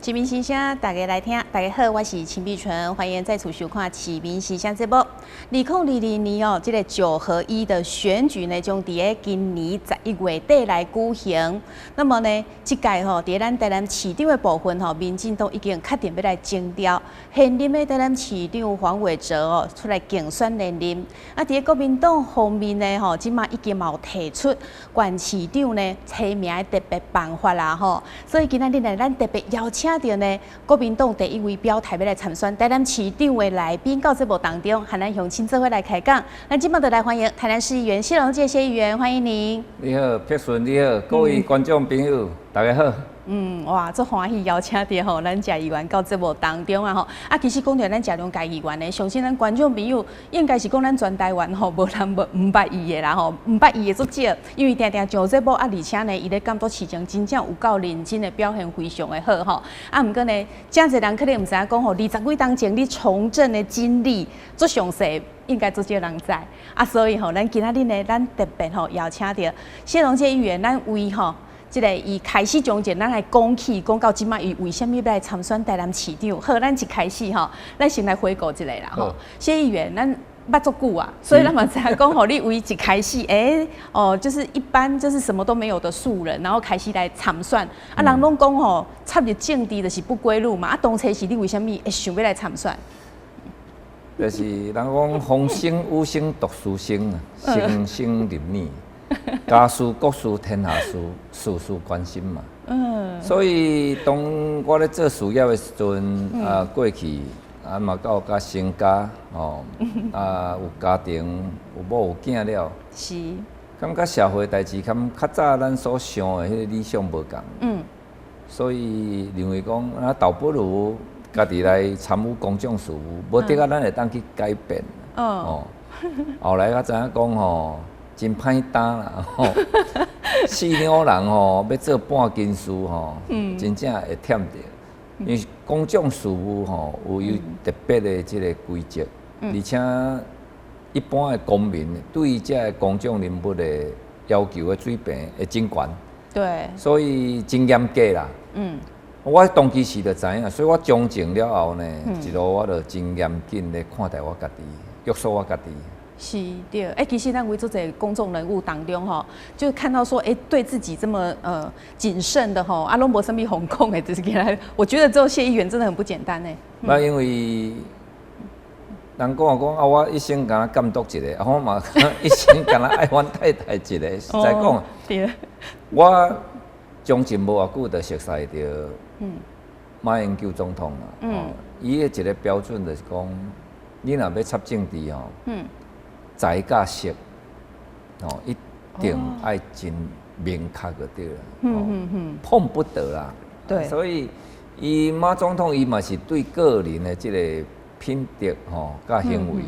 市民心聲，大家來聽。大家好，我是秦碧純，歡迎再次收看《市民心聲》節目。2022年哦，這个九合一的選舉呢，將佇咧今年11月底來舉行。那麼呢，這屆吼，佇咱台南市長的部分吼，民進黨已經確定欲來徵召現任的台南市長黃偉哲哦，出來競選連任。啊，佇咧國民黨方面呢，吼，這馬已經嘛有提出縣市長呢提名的特別辦法啦，吼。所以今仔日呢，咱特別邀請著呢，國民黨第一位表態欲來參選台南市長的來賓到節目當中，和咱鄉親做伙來開講。咱這馬就來歡迎台南市議員謝龍介謝議員，歡迎您。你好，碧順你好，各位觀眾朋友，大家好。嗯，哇，足歡喜邀請著吼，咱謝議員到節目當中啊吼。啊，其實講著咱謝龍介議員呢，相信咱觀眾朋友應該是講咱全台灣吼，無人無毋捌伊的啦吼，毋捌伊的足少，因為定定上節目啊，而且呢，伊咧監督市政真正有夠認真的表現非常的好吼。啊，毋過呢，誠濟人可能毋知影講吼，20幾冬前你從政的經歷足詳細，應該足少人知。啊，所以吼，咱今仔日呢，咱特別吼邀請著謝龍介議員，咱為吼，這个伊開始從政，咱來講起，講到這馬伊為啥物欲來參選台南市長？好，咱一開始吼，咱先來回顧一下啦吼。謝議員，咱捌足久啊，所以咱嘛知影講吼，你為一開始，欸，哦，就是一般就是什麼都沒有的素人，然後開始來參選。啊，人攏講吼，插入政治就是不歸路嘛。啊，當初是你為啥物會想欲來參選？就是人講風聲雨聲讀書聲啊，聲聲入耳。家事國事天下事，事事關心嘛。所以當我咧做事業的時陣，啊，過去啊嘛到較成家吼，啊有家庭有某有囝了，感覺社會代誌較較早咱所想的彼个理想無仝。所以認為講，啊，倒不如家己來參與公眾事務，無得啊，咱會當去改變。哦。後來才知影講吼，真歹擔啦，吼！四兩人吼，欲做半斤事吼，真正會忝著。因為公眾事務吼，有伊特別的這个規則，而且一般的公民對這个公眾人物的要求的水平會真懸。所以真嚴格啦。我當其時就知影，所以我從政了後呢，一路我就真嚴謹咧看待我家己，約束我家己。是，對，欸，其實咱為做這個公眾人物當中吼，就看到說，欸，對自己這麼謹慎的吼，啊，攏無啥物風控的，就是起來，我覺得做謝議員真的很不簡單呢。那因為人講講啊，我一生干焦監督一个，啊，我嘛一生干焦愛阮太太一个，實在講，我從政無偌久就熟似著馬英九總統啦，伊的一个標準就是講，你若欲插政治吼，才佮識，哦，一定愛真明確就對了，碰不得啦。所以伊馬總統伊嘛是對個人的這個品德吼，佮行為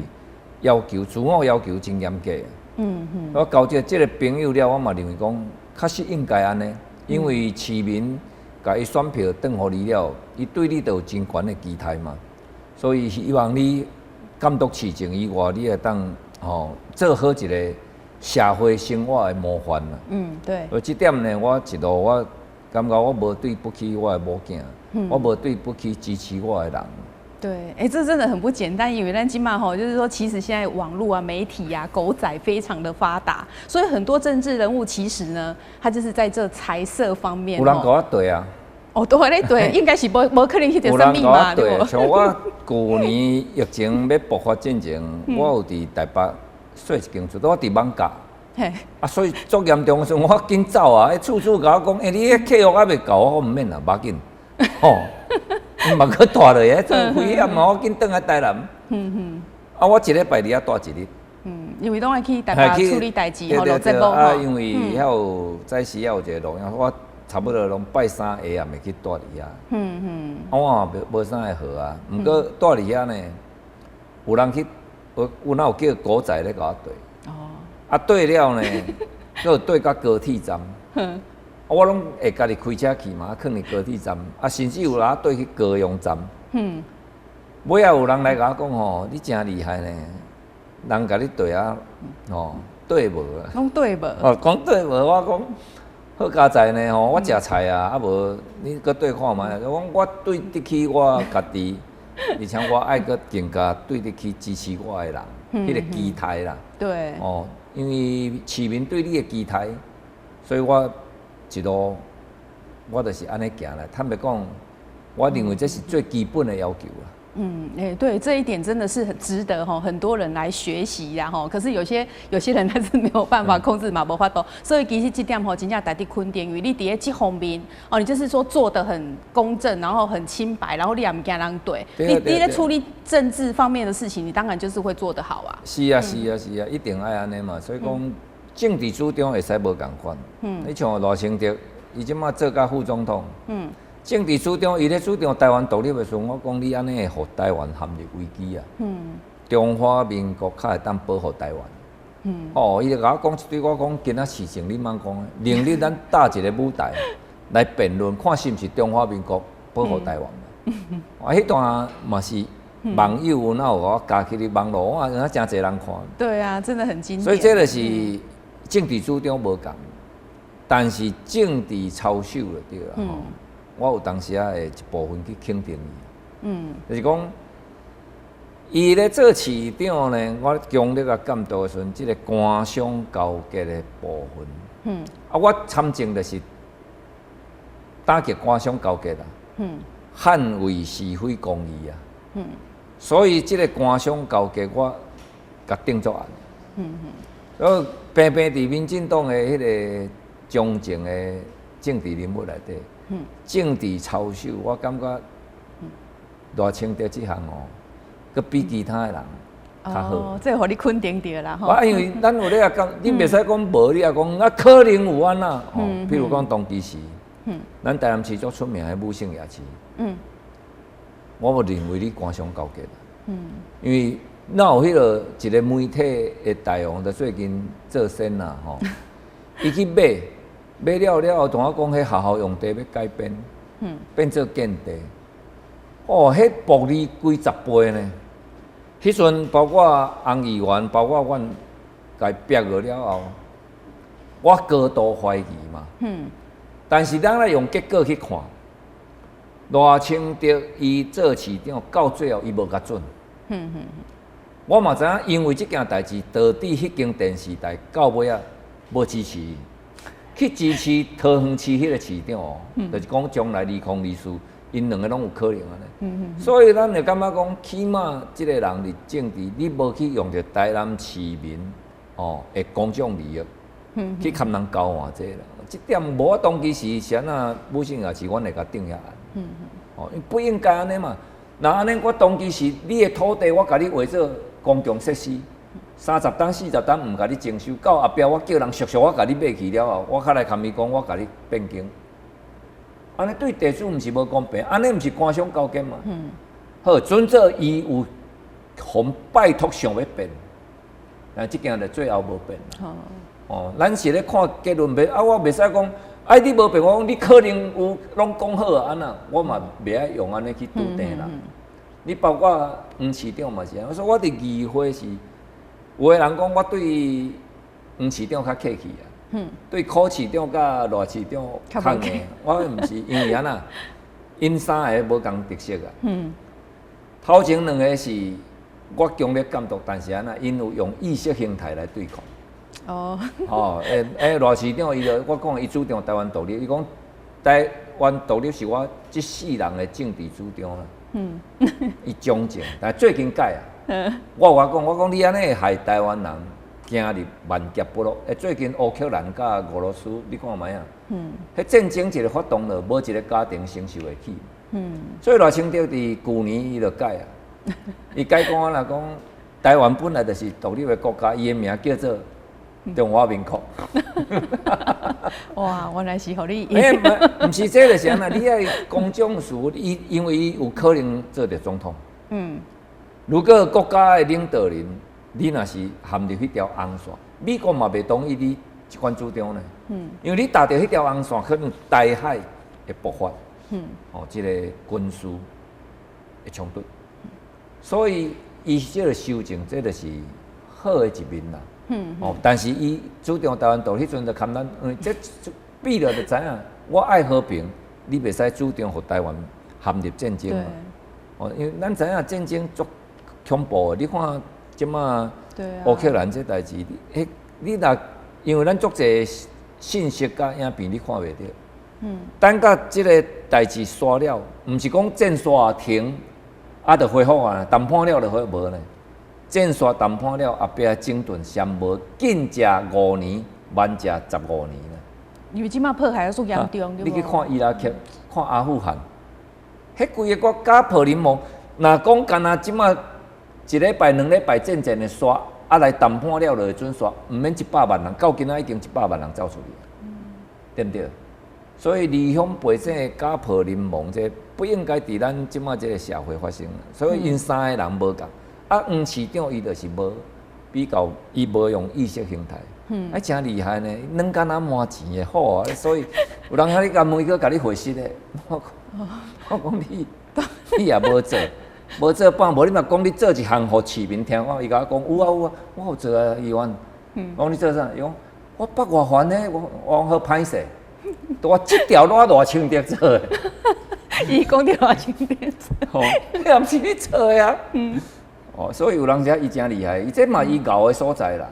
要求，自我要求真嚴格。我交這个朋友了，我嘛認為講，確實應該按呢，因為市民共伊選票轉予你了，伊對你都有真懸的期待嘛，所以希望你監督市政以外，你會當吼做好一个社會生活的模範啦。所以這點呢，我一路我感覺我無對不起我的某囝，我無對不起支持我的人。對，欸，這真的很不簡單，因為咱這馬吼，就是說，其實現在網路啊、媒體啊、狗仔非常的發達，所以很多政治人物其實呢，他就是在這財色方面。有人共我對啊。哦，對咧對，應該是無無可能去著啥物嘛，對。像我舊年疫情欲爆發進前，我有佇台北踅一間厝，我佇艋舺。啊，所以足嚴重的時陣，我緊走啊！彼厝主共我講，欸，你彼契約猶未到，我講毋免啦，無要緊。吼，嘛閣蹛落去，這危險啊！我緊轉來台南。啊，我一禮拜佇遐蹛一日。嗯，因為攏愛去台北處理代誌，吼，錄節目。啊，因為遐有早時猶有一个錄影，我差不多攏拜三下暗會去蹛佇遐。啊，我嘛無啥會好啊，毋過蹛佇遐呢，有人去，有哪有叫狗仔咧共我對。啊，對了呢，閣對到高鐵站。啊，我攏會家己開車去嘛，囥佇高鐵站。啊，甚至有人對去高雄站。尾仔有人來共我講吼，你誠厲害呢，人共你對啊，吼，對無啊？攏對無？哦，講對無，我講，好佳哉呢吼，我食菜啊，啊無你閣對看覓，我講我對得起我家己，而且我愛閣更加對得起支持我的人，彼個期待啦。哦，因為市民對你的期待，所以我一路我就是按呢行來。坦白講，我認為這是最基本的要求啦。嗯，欸，對，這一點真的是很值得哈，很多人來學習呀哈。可是有些人他是沒有辦法控制嘛，無法度。所以其實這點吼，真正值得肯定，因為你佇咧這方面哦，你就是說做得很公正，然後很清白，然後你也毋驚人對。你在處理政治方面的事情，你當然就是會做得好啊。是啊，是啊，是啊，一定愛按呢嘛。所以講，政治主張會使無仝款。你像賴清德，伊這馬做甲副總統。政治主張，伊咧主張台灣獨立的時陣，我講你按呢會予台灣陷入危機啊！中華民國較會當保護台灣。哦，伊就共我講一堆，我講今仔事情你莫講，明日咱搭一個舞台來辯論，看是毋是中華民國保護台灣。啊，彼段嘛是網友哪有予我加去佇網路，我啊誠濟人看。對啊，真的很經典。所以這就是政治主張無仝，但是政治操守就對啦。我有當時仔會一部分去肯定伊，就是講，伊咧做市長呢，我強烈共監督的時陣，這個官商勾結的部分，啊，我參政就是打擊官商勾結啊，捍衛是非公義啊，所以這個官商勾結我共定做案，所以平平佇民進黨的彼個從政的政治人物內底，政治操守，我感覺賴清德這項哦，閣比其他的人較好。哦，這個予你肯定著啦。我因為咱有咧講，你袂使講無，你也講啊，可能有按怎哦。譬如講當其時，咱台南市足出名的武聖夜市，我無認為你官商勾結。因為哪有彼個一個媒體的大王，就最近做先啦吼，伊去買。買了了後，同我講，彼學校用地欲改變，變做建地。哦，彼暴利幾十倍呢。彼陣包括洪議員，包括阮，共伊煏落了後，我高度懷疑嘛。但是咱來用結果去看，賴清德伊做市長到最後伊無共准。我嘛知影，因為這件代誌，導致彼間電視台到尾仔無支持伊。去支持桃園市彼個市長哦，就是講將來2024，𪜶兩个攏有可能按呢。所以咱會感覺講，起碼這個人佇政治，你無去用著台南市民哦的公眾利益，去共人交換這個啦。這點無我當其時是按怎武聖夜市，阮會共定遐案。哦，不應該按呢嘛。若按呢，我當其時你的土地，我共你劃做公共設施。30冬、40冬毋共你徵收，到後壁我叫人熟熟，我共你買去了後，我較來共伊講，我共你變更。按呢對地主毋是無公平，按呢毋是官商勾結嘛？好，準做伊有予拜託想欲變，但這件就最後無變。哦，咱是咧看結論，袂啊，我袂使講，哎，你無變，我講你可能有攏講好啊，按怎，我嘛袂愛用按呢去拄定啦。你包括黃市長嘛是按呢，所以我佇議會是。有的人講我對黃市長較客氣啊，對柯市長佮賴市長較硬，我毋是因為按怎，𪜶三個無仝特色啊。頭前兩個是我強烈監督，但是按怎，𪜶有用意識形態來對抗。哦，欸欸，賴市長伊就我講，伊主張台灣獨立，伊講台灣獨立是我這世人的政治主張啦。伊從政，但最近改啊。我有共講，我講你按呢會害台灣人行入萬劫不復。欸，最近烏克蘭佮俄羅斯，你看覓啊？彼戰爭一個發動了，無一個家庭承受會起。所以賴清德佇舊年伊就改啊，伊改講按怎講，台灣本來就是獨立的國家，伊的名叫做中華民國。哇，原來是予你。欸，毋是這就是按怎，你愛公眾事，伊因為伊有可能做著總統。如果國家的領導人，你若是陷入彼條紅線，美國嘛袂同意你這款主張呢。因為你踏著彼條紅線，可能台海會爆發。哦，這個軍事的衝突。所以，伊這個修正，這就是好的一面啦。哦，但是伊主張台灣獨立彼陣就共咱，因為這比了就知影，我愛和平，你袂使主張予台灣陷入戰爭嘛。哦，因為咱知影戰爭足恐怖的，你看這馬烏克蘭這代誌，彼你若因為咱足濟信息佮影片，你看袂著。等到這个代誌煞了，毋是講戰線停，啊，就恢復啊，談判了就恢復無呢。戰線談判了，後壁整頓上無緊則5年，慢則15年啦。因為這馬迫害猶足嚴重，你去看伊拉克，看阿富汗，彼規个國家破人亡。若講干焦這馬一禮拜、2禮拜戰爭會煞，啊來談判了就會準煞，毋免100萬人，到今仔已經一百萬人走出去，對毋對？所以離鄉背井、家破人亡，這不應該佇咱這馬這個社會發生。所以𪜶三个人無仝，啊，黃市長伊就是無比較，伊無用意識形態。啊，誠厲害呢，軟敢若麻糋的好啊，所以有人遐咧共問伊閣共你回實的，我講你，你也無做，無做半無，你嘛講你做一項予市民聽，我伊共我講有啊有啊，我有做啊，議員。我講你做啥？伊講我北外環呢，我講好歹勢，我這條路賴清德做的。伊講著賴清德做。吼，彼毋是你做的啊。哦，所以有人遮伊誠厲害，伊這嘛伊𠢕的所在啦。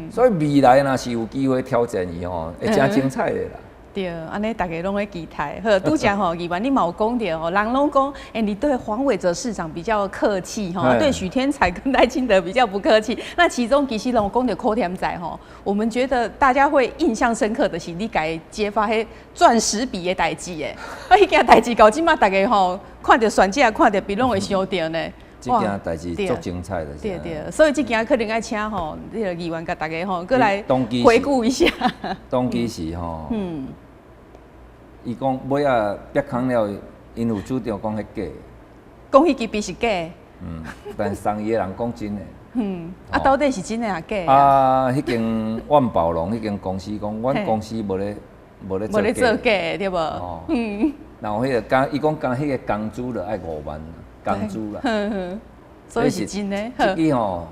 所以未來若是有機會挑戰伊吼，會誠精彩的啦。對，按呢逐家攏咧期待。好，拄才吼，議員你嘛有講著吼，人攏講，欸，你對黃偉哲市長比較客氣吼，對許添財跟賴清德比較不客氣。那其中其實攏有講著柯添財吼，我們覺得大家會印象深刻的是你共伊揭發彼鑽石筆的代誌的，啊，彼件代誌到這馬逐家吼看著選舉，看著筆攏會想著呢。這件代誌足精彩的。對對，所以這件可能愛請吼，這个議員共大家吼，閣來回顧一下。當其時吼，伊講尾仔煏空了，𪜶有主張講彼假。講彼支筆是假。但送伊的人講真的。啊，到底是真的抑假？啊，彼間萬寶龍彼間公司講，阮公司無咧做假的，對無？哦。然後彼个工，伊講干彼个工資就愛5萬。工資啦，所以是真的。這支吼，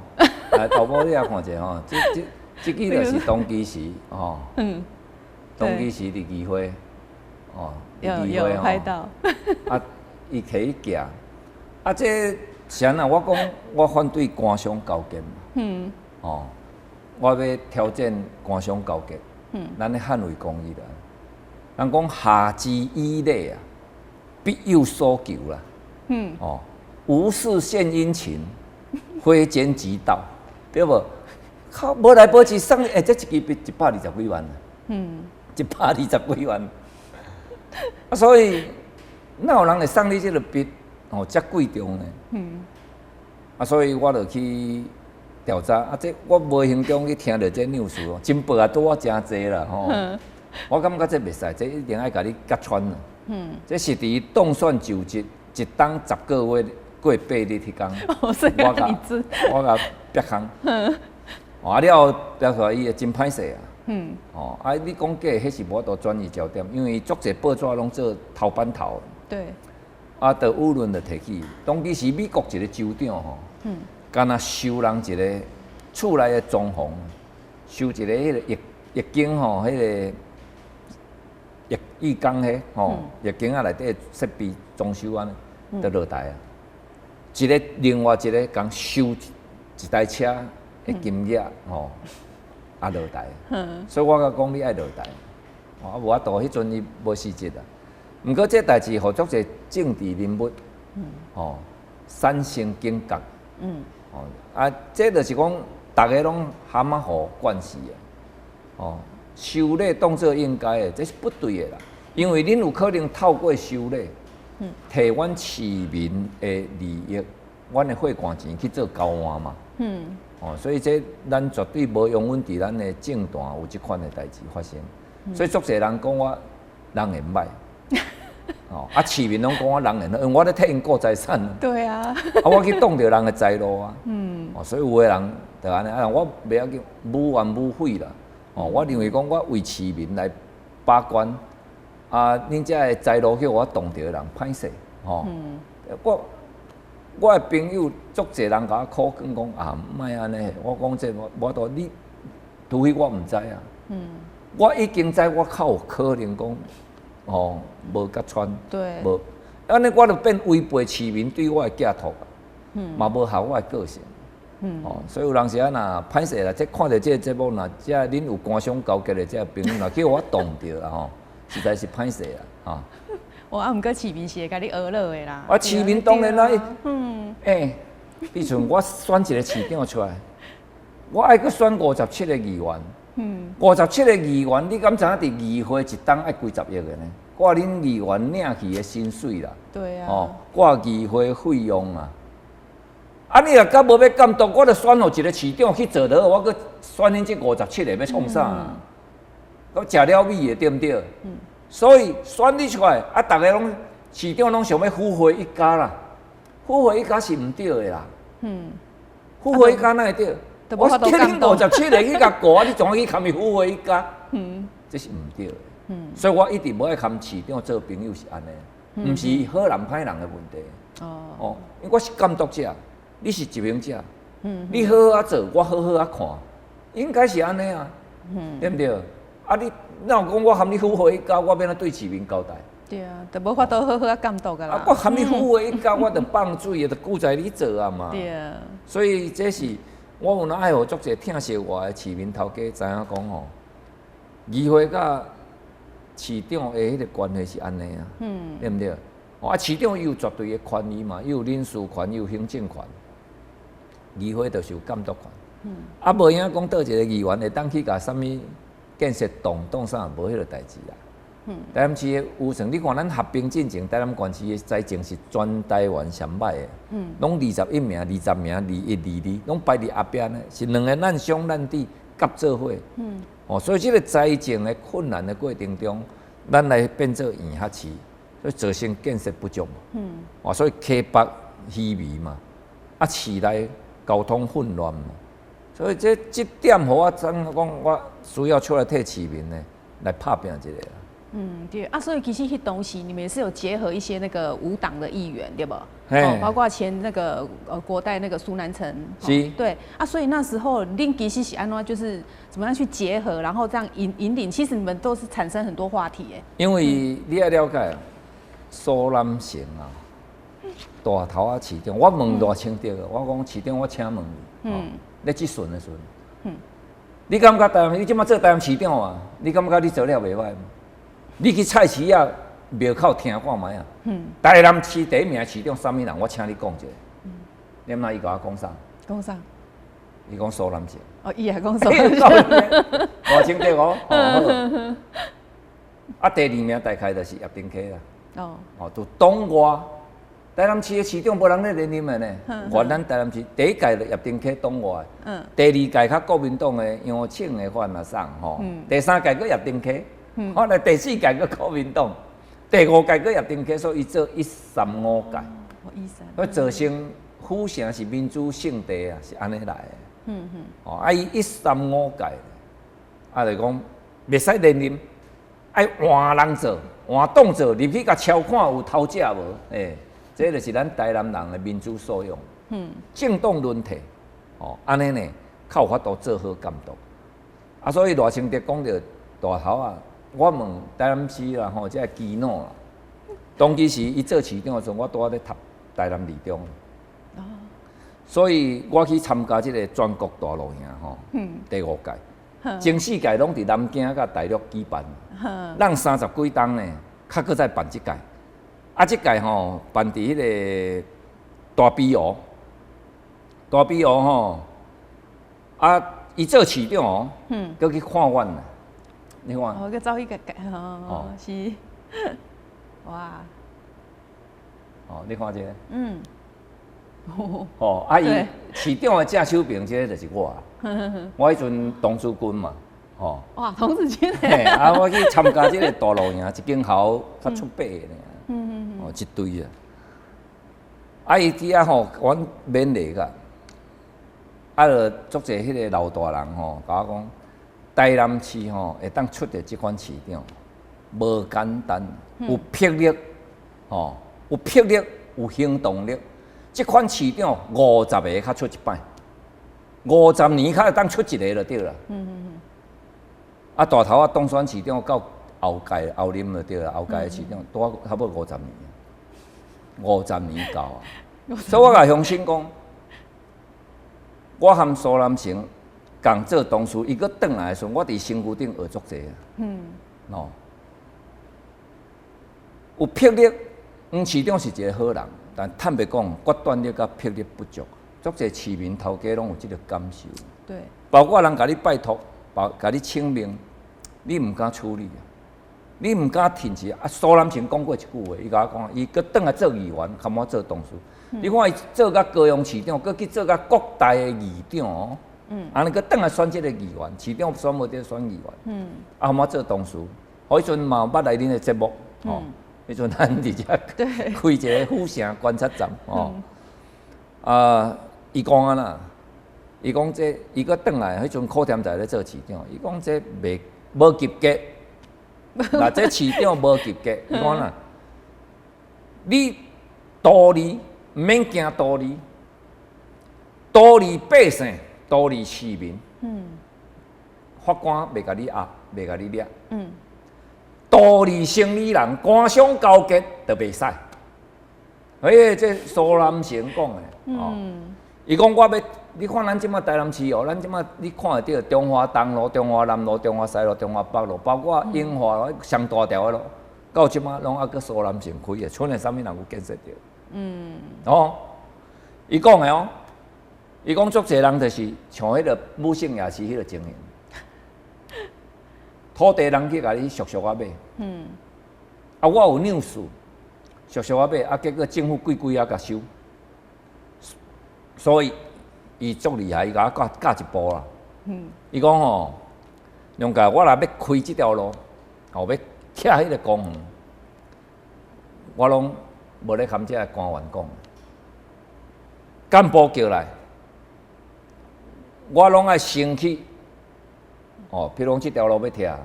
來導播你也看者吼，這支就是當其時吼，當其時佇議會，哦，有有拍到。啊，伊提去寄，啊，這是按怎？我講我反對官商勾結嘛，哦，我欲挑戰官商勾結，咱咧捍衛公益啦。人講下之以禮啊，必有所求啦。哦，無事獻殷勤，非奸即盜，對無？靠，無來無去送你，欸，這一支筆120幾萬啊，120幾萬。啊，所以哪有人會送你這个筆哦，遮貴重呢？啊，所以我就去調查，啊，這我無形中去聽著這 news 哦，真報啊，拄我誠濟啦吼。我感覺這袂使，這一定愛共你揭穿啦。這是佇當選就職一冬10個月過8日彼工，我共煏空。哦，啊了後煏出來，伊會真歹勢啊。哦，啊，你講假，彼是無法度轉移焦點，因為足濟報紙攏做頭版頭。啊，就輿論就提起，當其時美國一个州長吼，敢若收人一个厝內的裝潢，收一个彼个浴浴間吼，彼个浴浴缸彼吼，浴間仔內底設備裝修按呢，就落台啊。一个另外一个共收一台車的金額吼，啊落台。所以我共講你愛落台，啊無法度，彼陣伊無辭職啊。毋過這代誌予足濟政治人物，吼產生警覺。哦，啊，這就是講，逐个攏含仔予慣勢啊。哦，收禮當做應該的，這是不對的啦。因為恁有可能透過收禮，提阮市民的利益，阮的血汗錢去做交換嘛。哦，所以這咱絕對無容忍佇咱的政壇有這款的代誌發生。所以足濟人講我人緣歹。哦，啊，市民攏講我人緣好，因為我咧替𪜶顧財產。對啊。啊，我去擋著人的財路啊。哦，所以有的人就按呢，啊，我袂要緊，無怨無悔啦。哦，我認為講我為市民來把關，啊，恁遮的財路叫我擋著的人歹勢，吼。我的朋友足濟人共我苦勸講啊，莫按呢，我講這無法度，你除非我毋知啊。我已經知我較有可能講，哦，無佮穿，無，按呢我就變違背市民對我的寄託，嘛無合我的個性，哦，所以有當時啊，若歹勢啦，這看著這個節目，若這恁有官商勾結的這個朋友，若叫我擋著啦吼，實在是歹勢啦，吼。我啊，毋過市民是會共你呵咾的啦。啊，市民當然啦，欸，比如我選一個市長出來，我愛閣選57個議員。57個議員，你敢知影佇議會一冬愛幾十億的呢？掛恁議員領去的薪水啦，哦，掛議會費用啊。啊，你若閣無欲監督，我就選予一個市長去做落，我閣選恁這57個欲創啥？閣食了米的對毋對？所以選你出來，啊，逐个攏市長攏想欲富戶一家啦，富戶一家是毋對的啦。富戶一家哪會對？我叫恁57個去共顧，啊，你總愛去共伊富戶一家？這是毋對的。所以我一直無愛共市長做朋友是按呢，毋是好人歹人的問題。哦，因為我是監督者，你是執行者。你好好仔做，我好好仔看，應該是按呢啊。對毋對？啊，你若有講我含你富戶一家，我欲按怎對市民交代？對啊，就無法度好好仔監督㗎啦。啊，我含你富戶一家，我就放水，就久在你做啊嘛。對啊。所以這是我有哪愛予足濟疼惜我的市民頭家知影講吼，議會佮市長的彼個關係是按呢啊，對毋對？哦，啊，市長伊有絕對的權利嘛，伊有人事權，伊有行政權，議會就是有監督權。啊，無影講佗一個議員會當去共啥物建設擋擋啥，無彼個代誌啦。台南市的預算，你看咱合併進前，台南縣市的財政是全台灣上䆀的，攏21名、20名、21、22，攏排佇後壁呢，是兩個難兄難弟夾做伙。哦，所以這個財政的困難的過程中，咱來變做院較市，所以造成建設不足嘛。哦，所以溪北稀微嘛，啊，市內交通混亂嘛，所以這這點予我怎講，我需要出來替市民呢來拍拚一下。嗯，對啊，所以其實彼當時你們也是有結合一些那個無黨的議員，對不？哦，包括前那個國代那個蘇南成，是，對啊，所以那時候恁其實是按怎，就是怎麼樣去結合，然後這樣引領，其實你們都是產生很多話題誒。因為你愛了解，蘇南成啊，大頭仔市長，我問賴清德，我講市長，我請問你，你質詢的時陣，你感覺台南，你這馬做台南市長啊？你感覺你做了袂䆀？你去菜市仔廟口聽看覓啊？台南市第一名市長啥物人？我請你講一下。你毋知伊共我講啥？講啥？伊講蘇南成。哦，伊也講蘇南成。賴清德哦，好。啊，第二名大概就是葉丁溪啦。哦，就黨外台南市的市長無人咧連任的呢。原咱台南市第一屆就葉丁溪黨外，第二屆較國民黨的楊慶的范阿送吼，第三屆閣葉丁溪。後來第四屆閣國民黨，第五屆閣葉丁溪，所以伊做一三五屆。一三。所以造成府城是民主聖地啊，是按呢來的。哦，啊，伊一三五屆，啊，就講袂使連任，愛換人做，換黨做，入去共敲看有頭食無？欸，這就是咱台南人的民主素養。政黨輪替，哦，按呢呢，較有法度做好監督。啊，所以賴清德講著大頭仔。我問台南市啦吼，這個基諾啦，當其時伊做市長的時陣，我拄仔咧讀台南二中，所以我去參加這個全國大露營吼，第五屆，前四屆攏佇南京佮大陸舉辦，咱三十幾冬呢，較閣再辦這屆，啊，這屆吼辦佇彼個大埤湖，大埤湖吼，啊，伊做市長哦，閣去看阮啦。你看，哦，閣走去共哦，是，哇，哦，你看這個，哦，啊，伊市長的正手邊這個就是我，我彼陣童子軍嘛，吼，哇，童子軍，嘿，啊，我去參加這個大露營，一間校較出八個爾，哦，一隊啊，啊，伊佇遐吼，阮勉勵甲，啊，就足濟彼個老大人吼，共我講。台南市吼會當出著這款市長，無簡單，有魄力，吼，有魄力，有行動力。這款市長50個較出一擺，50年較會當出一個就對啦。啊，大頭仔當選市長到後屆後任就對啦，後屆的市長拄啊差不多五十年，五十年到啊。所以我共鄉親講，我和蘇南成仝做同事，伊閣轉來的時陣，我佇身軀頂學足濟啊。哦，有魄力，黃市長是一個好人，但坦白講，決斷力佮魄力不足，足濟市民頭家攏有這個感受。包括人共你拜託，包共你請命，你毋敢處理啊，你毋敢挺起啊。蘇南成講過一句話，伊共我講，伊閣轉來做議員，含我做同事。你看伊做甲高雄市長，閣去做甲國大的議長哦。按呢閣轉來選這個議員，市長選無著選議員。啊，含我做同事，彼陣嘛有捌來恁的節目，哦，彼陣咱佇遮開一個府城觀察站，哦。啊，伊講按怎？伊講這，伊閣轉來，彼陣柯添財咧做市長，伊講這袂無及格，嗱，這市長無及格，伊講啦，你道理毋免驚道理，道理百姓，道理市民，法官袂共你壓，袂共你掠，道理生理人，官商勾結就袂使。欸，這蘇南成講的，哦，伊講我欲，你看咱這馬台南市哦，咱這馬你看會著中華東路、中華南路、中華西路、中華北路，包括永華路上大條的路，到這馬攏猶閣蘇南成開的，賰的啥物人有建設著？哦，伊講的哦，伊講足濟人就是像彼個武聖夜市彼個情形，土地人去共你俗俗仔買，啊，我有兩數，俗俗仔買，啊，結果政府貴貴仔共收，所以伊足厲害，伊共我教教一步啦。伊講吼，梁介，我若欲開這條路，吼，欲拆彼個公園，我攏無咧含這个官員講，幹部叫來，我攏愛先去，哦，比如講這條路欲拆，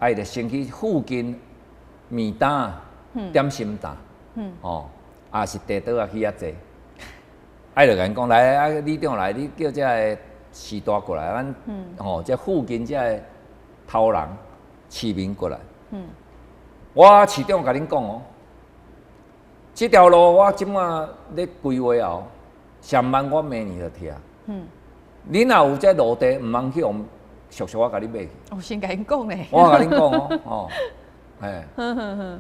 愛著先去附近麵檔、點心檔，哦，抑是茶桌仔去遐坐，愛著共𪜶講來啊，里長來，你叫這个序大過來，咱吼，這附近這个頭人市民過來。我市長共恁講哦，這條路我這馬咧規劃哦，上慢我明年就拆。恁若有這路地，毋通去予俗俗仔共你買去。我先共𪜶講咧。我共恁講哦，哦，嘿，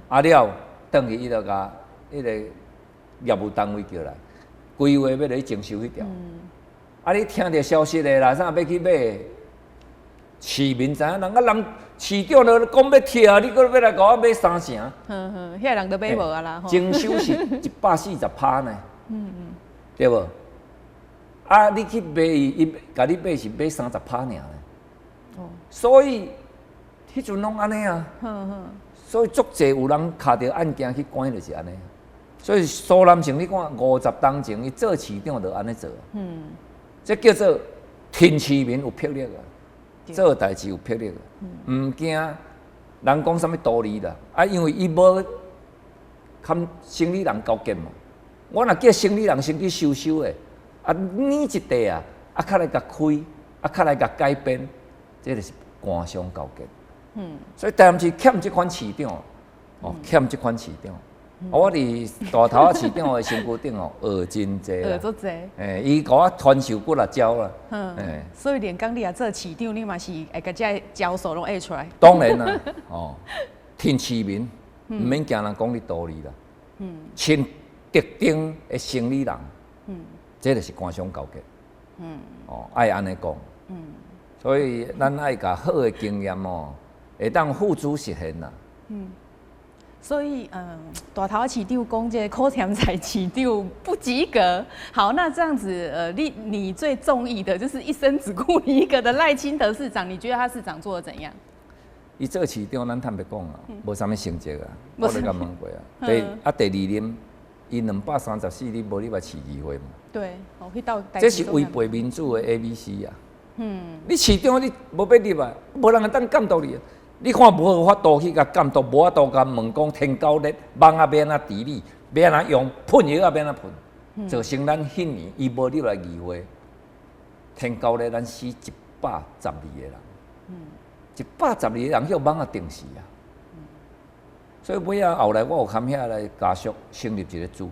啊了，轉去伊就共彼個業務單位叫來，規劃欲來徵收彼條。啊，你聽著消息的啦，啥欲去買？市民知影，人啊人市長都講欲拆，你閣欲來共我買三成？哼哼，遐人都買無啊啦。徵收是140%呢，對無？啊，你去買伊，伊共你買是買30%爾呢。哦。所以，彼陣攏按呢啊。所以足濟有人敲著案件去關，就是按呢。所以蘇南成，你看50冬前，伊做市長就按呢做。這叫做挺市民有魄力啊，做代誌有魄力啊，毋驚人講啥物道理啦。啊，因為伊無含生理人勾結嘛。我若叫生理人先去收收的，啊，捏一塊啊，啊，較來共開，啊，較來共改變，這就是官商勾結。所以台南市欠這款市長，哦，欠這款市長。我佇大頭仔市長的身軀頂哦，學真濟。學足濟。欸，伊共我傳授幾若招啦。所以連講你若做市長，你嘛是會共這招數攏會出來。當然啦，哦，挺市民，毋免驚人講你道理啦。親特定的生理人。這就是官商勾結。哦，愛按呢講。所以咱愛共好的經驗哦，會當付諸實現啦。所以，大頭仔市長講這個柯添財市長不及格。好，那這樣子，你最中意的就是一生只顧你一個的賴清德市長，你覺得他市長做得怎樣？伊做市長，咱坦白講啊，無啥物成績啊，我都共問過啊。第二任，伊234日無入來市議會嘛。對，我去到。這是違背民主的 A B C 啊。你市長你無欲入來，無人會當監督你。你看無法度去共監督，無法度共問講天狗日網仔欲按怎治理，欲按怎用噴藥仔欲按怎噴，造成咱彼年伊無入來議會，天狗日咱死112個人。112個人予蠓仔叮死啊！所以尾仔後來我有含遐來家屬成立一個自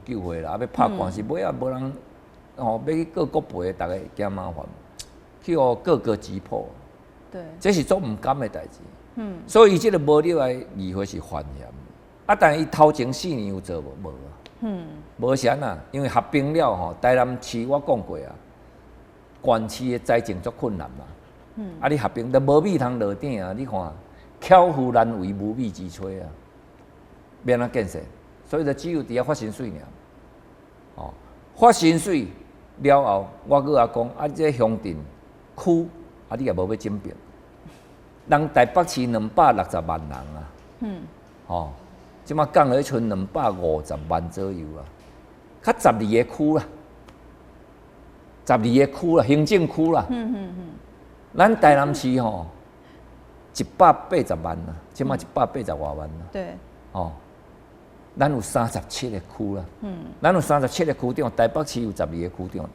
救會啦，啊欲拍官司，尾仔無人吼，欲去告國賠的，逐家驚麻煩，去予各個擊破。這是足毋甘的代誌。所以伊這個無入來議會是犯嫌。啊，但伊頭前4年有做無？無啊。無啥啊，因為合併了吼，台南市我講過啊，縣市的財政足困難嘛。啊，你合併都無米通落鼎啊！你看，巧婦難為無米之炊啊，欲按怎建設？所以就只有佇遐發薪水爾。哦，發薪水了後，我閣仔講啊，這鄉鎮區啊，你也無欲整併。人台北市260萬人啊，哦，這馬降落去賰250萬左右啊，較十二個區啦，十二個區啦，行政區啦。咱台南市吼，180萬啊，這馬180外萬啦。哦，咱有三十七個區啦。咱有三十七個區長，台北市有十二個區長，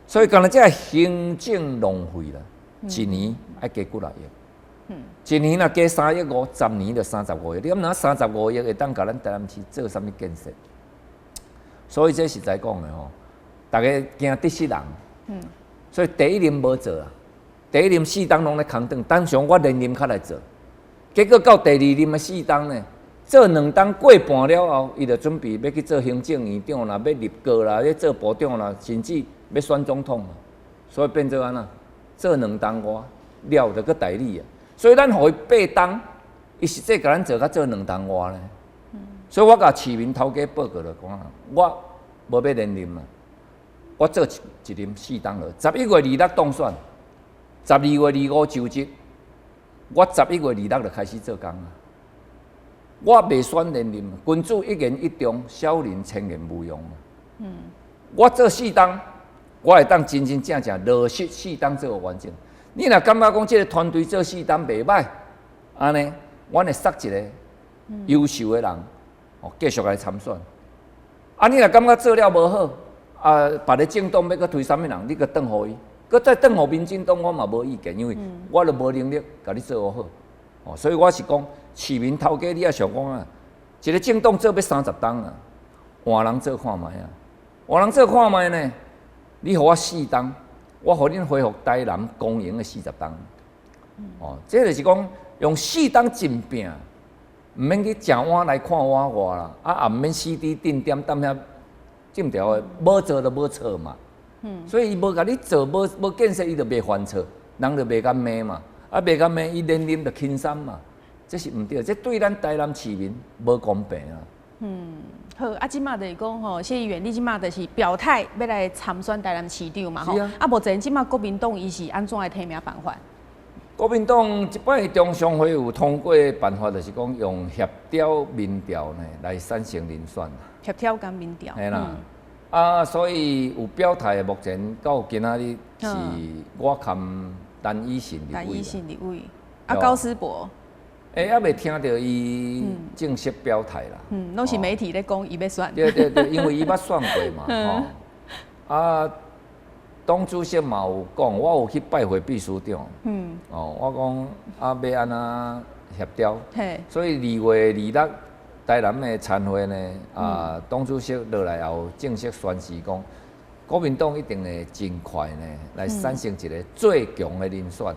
所以干焦這個行政浪費啦，一年愛加幾若億。一年若加3億5，10年就35億。你諗若三十五億會當共咱台南市做啥物建設？所以這實在講的吼，逐家驚得失人。所以第一任無做啊。第一任四冬攏咧空轉，等上我連任較來做，結果到第二任的四冬呢，做2冬過半了後，伊就準備欲去做行政院長啦，欲入閣啦，欲做部長啦，甚至欲選總統，所以變做按怎？做2冬外了就閣代理啊。所以咱予伊8冬，伊實際共咱做較做兩冬外呢。所以我共市民頭家報告就講啊，我無欲連任啊，我做一任四冬落，11月26當選。12月25就職，我11月26就開始做工啊。我袂選連任，君子一言一忠，小人千言無用。我做四冬，我會當真真正正落實四冬做完整。你若感覺講這個團隊做四冬袂䆀，按呢，阮會捒一個優秀的人，哦，繼續來參選。啊，你若感覺做了無好，啊，別个政黨欲閣推啥物人，你閣轉予伊。閣再轉予民進黨，我嘛無意見，因為我都無能力共你做好。哦，所以我是講，市民頭家你也想講啊，一個政黨做欲30冬啊，換人做看覓啊，換人做看覓呢？你予我四冬，我予恁恢復台南光榮的40冬。哦，這就是講用四冬進拼，毋免去食碗內看碗外啦，啊也毋免死佇定點踮遐種著的，無做就無錯嘛。所以伊無共你做，無建設，伊就袂犯錯，人就袂共罵嘛。啊，袂共罵，伊連任就輕鬆嘛。這是毋對，這對咱台南市民無公平啊。嗯，好，啊，這馬就是講吼，謝議員，你這馬就是表態欲來參選台南市長嘛吼。啊，目前這馬國民黨伊是按怎的提名辦法？國民黨這擺中常會有通過的辦法，就是講用協調民調呢來產生人選。協調佮民調。嘿啦。啊，所以有表態，目前到今仔日是我含陳以信立委。陳以信立委，啊，高思博。欸，猶未聽著伊正式表態啦。嗯，攏是媒體咧講伊欲選。對對對，因為伊捌選過嘛，吼。啊，黨主席嘛有講，我有去拜會秘書長。哦，我講啊，欲按怎協調？所以2月26台南的餐會呢，啊，黨主席落來後正式宣示講，國民黨一定會盡快呢來產生一個最強的人選。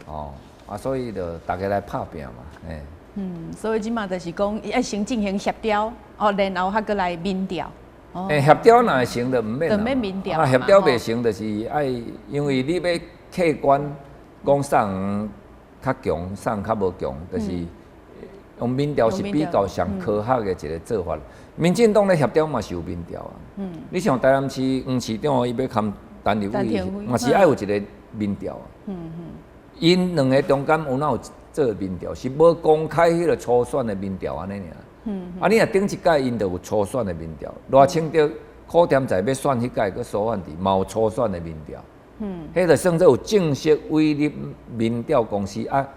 哦，啊，所以就大家來拍拚嘛，欸。嗯，所以這馬就是講，愛先進行協調，哦，然後還閣來民調。欸，協調若會成就毋免。就免民調。啊，協調袂成就是愛，因為你欲客觀講啥人較強，啥人較無強，就是用民調是比較上科學的一個做法。民進黨咧協調嘛是有民調啊。你像台南市黃市長伊欲崁陳立委，嘛是愛有一個民調啊。𪜶兩个中間有哪有做民調？是無公開彼個初選的民調按呢爾。啊，你若頂一屆𪜶就有初選的民調，賴清德、柯田在欲選彼屆閣蘇煥智嘛有初選的民調。彼就算做有正式委任民調公司啊，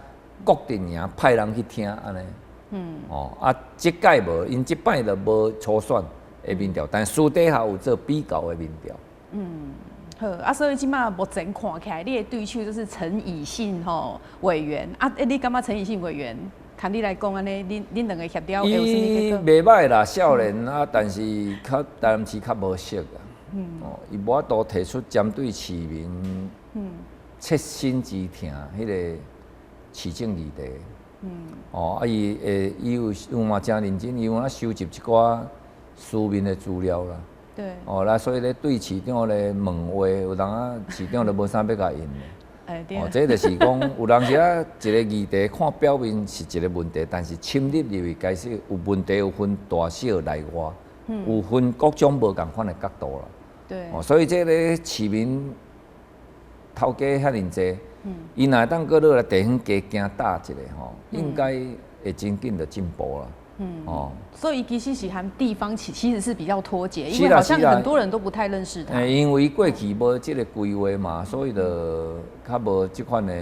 各陣營派人去聽按呢。哦，啊，這屆無，𪜶這擺就無初選的民調，但私底下有做比較的民調。嗯，好啊，所以這馬目前看起來，你的對手就是陳以信吼委員啊，欸，你感覺陳以信委員，看你來講按呢，恁兩个協調會有啥物結果？伊袂䆀啦，少年啊，但是較台南市較無熟啊。哦，伊無法度提出針對市民切身之痛，彼个市政議題。哦，啊，伊會伊有有嘛誠認真，伊有影收集一寡書面的資料啦。哦，那所以咧對市長咧問話，有當啊市長都無啥欲共應。哦，這就是講有當時啊，一個議題看表面是一個問題，但是深入入去其實有問題有分大小內外，有分各種無仝款的角度啦。哦，所以這个市民頭家遐爾濟，伊若會當閣落來地方加行搭一下吼，應該會真緊就進步啦。哦，所以其實是和地方其實是比較脫節，因為好像很多人都不太認識他。因為過去無這個規劃嘛，所以就較無這款的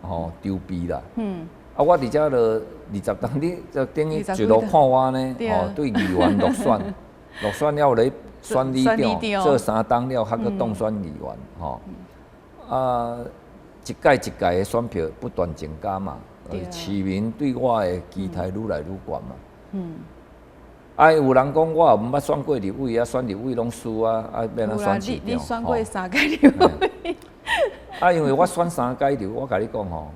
吼籌備啦。啊，我佇遮就20冬，你就等於一路看我呢，吼，對議員落選，落選了咧選里長，做3冬了，還閣當選議員，吼。啊，一屆一屆的選票不斷增加嘛，市民對我的期待愈來愈懸嘛。啊，有人講我也毋捌選過立委啊，選立委攏輸啊，啊，欲按怎選市長？你選過三屆立委？啊，因為我選三屆立委，我共你講吼，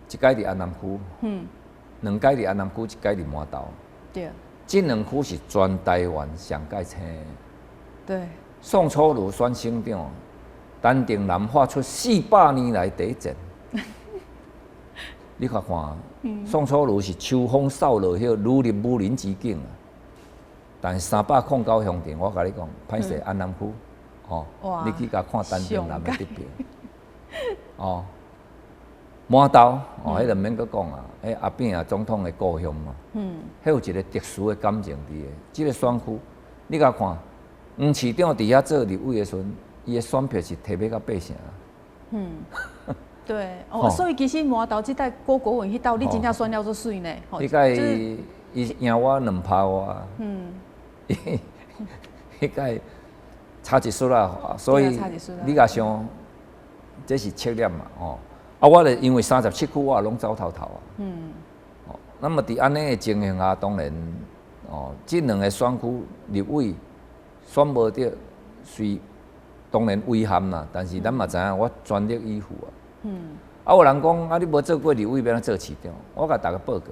一屆佇安南區，兩屆佇安南區，一屆佇饅頭。這兩區是全台灣上蓋青。宋楚瑜選省長，陳定南畫出400年來第一戰。你看看，宋楚瑜是秋風掃落葉，如入武林之境啊！但是309鄉鎮，我共你講，歹勢安南區，哦，你去共看陳定南的得票，哦，饅頭，哦，彼個毋免閣講啊，彼阿扁啊總統的故鄉嘛，彼有一個特殊的感情佇个，這個選區，你共看，黃市長佇遐做立委的時陣，伊的選票是提欲到八成。對，哦，所以其實饅頭這代郭國文彼鬥，你真正選了足媠呢。彼屆伊贏我2趴外。彼屆差一絲啦，所以你共想，這是策略嘛，吼。啊，我就因為37區我也攏走透透啊。哦，那麼佇按呢的情形下，當然，哦，這兩个選區立委選無著，雖當然遺憾啦，但是咱嘛知影，我全力以赴啊。啊，有人講啊，你無做過立委，欲按怎做市長？我共大家報告，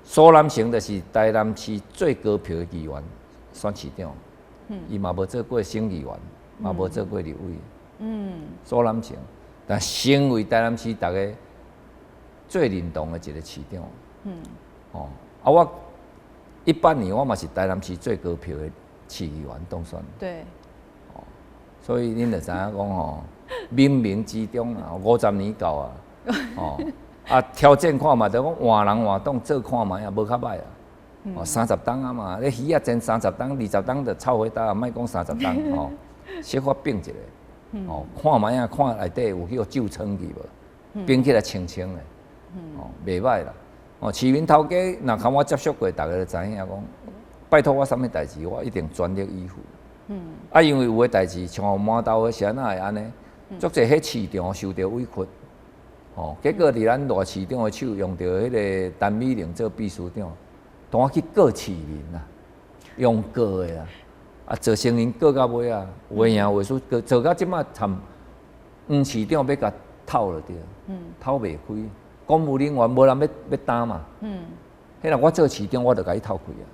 蘇南成就是台南市最高票的議員選市長，伊嘛無做過省議員，嘛無做過立委。蘇南成，但成為台南市逐家最認同的一個市長。哦，啊，我18年我嘛是台南市最高票的市議員當選。哦，所以恁就知影講吼，冥冥之中啊，50年到啊，哦，啊挑戰看覓，就講換人換黨做看覓啊，無較䆀啊，哦，30冬啊嘛，你魚仔煎30冬、20冬就臭火焦啊，莫講三十冬吼，小可變一下，哦，看覓啊，看內底有去予蛀瘡去無？變起來清清的，哦，袂䆀啦。哦，市民頭家若共我接觸過，逐家就知影講，拜託我啥物代誌，我一定全力以赴。啊，因為有的代誌，像饅頭的是按怎會按呢？足濟彼市場受著委屈，哦，結果佇咱賴市長的手用著彼个陳美玲做秘書長，當我去告市民啊，用告的啊，啊，造成𪜶告到尾啊，有的贏有的輸，告做到這馬參黃市長欲共透就對，透袂開，公務人員無人欲擔嘛，彼若我做市長，我就共伊透開啊，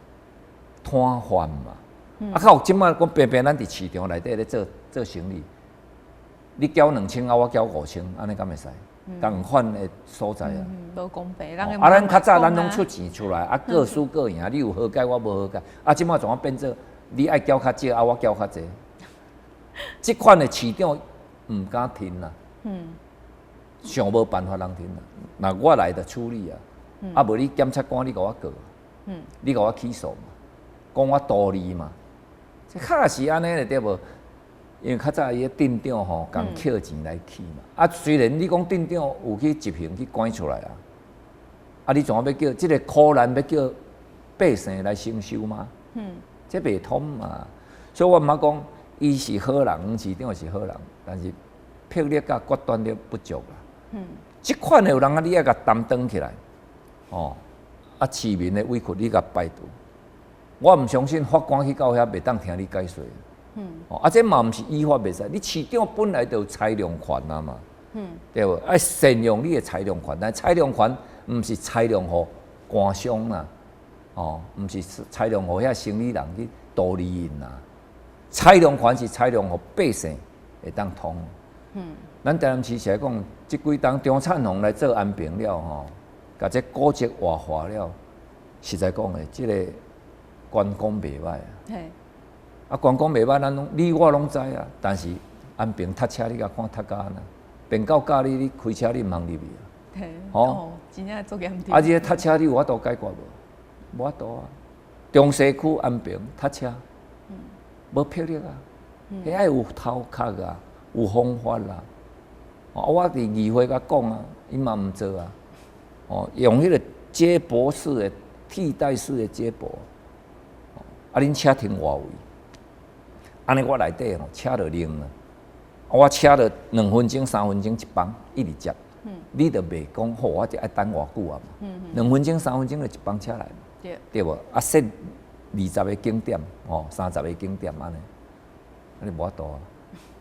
攤販嘛，啊，較有這馬講平平咱佇市場內底咧做做生意。你繳2000啊，我繳5000，按呢敢會使？仝款的所在啊。無公平。啊，咱較早咱攏出錢出來，啊，各輸各贏，你有好佳，我無好佳。啊，這馬怎啊變做你愛繳較少，啊，我繳較濟。這款的市長毋敢停啦。想無辦法通停啦。若我來就處理啊。啊，無你檢察官你共我告。你共我起訴嘛？講我圖利嘛？這確實按呢對無？因為較早伊个鎮長吼，共扣錢來去嘛。啊，雖然你講鎮長有去執行去趕出來啊，啊，你怎啊欲叫這个苦難欲叫百姓來承受嗎？這袂通嘛。所以我毋捌講，伊是好人，黃市長是好人，但是魄力佮決斷力不足啦。這款的有人啊，你愛共擔當起來，哦，啊，市民的委屈你共排除。我毋相信法官去到遐袂當聽你解說。哦，啊，這嘛毋是依法袂使，你市長本來就有裁量權啊嘛。對無？愛善用你的裁量權，但裁量權毋是裁量予官商啦，哦，毋是裁量予遐生意人去圖利𪜶啦。裁量權是裁量予百姓會當通。咱台南市是來講，這幾冬張燦煌來做安平了吼，共這古蹟活化了，實在講的，這個觀光袂䆀啊。啊，觀光袂䆀，咱攏你我攏知啊。但是安平塞車，你共看塞甲按怎？變到佮你，你開車你毋通入去啊。哦，真正足嚴重。啊，這個塞車你有法度解決無？無法度啊。中西區安平塞車，無魄力啊。遐愛有頭殼啊，有方法啦。哦，我佇議會共講啊，伊嘛毋做啊。哦，用彼個接駁式的替代式的接駁。啊，恁車停外圍，按呢我內底吼車就冷啊。我車就2分鐘、3分鐘一班，一直接。你就袂講好，我就愛等偌久啊嘛。2分鐘、三分鐘就一班車來，對無？啊，設20個景點，哦，30個景點按呢，按呢無法度啊。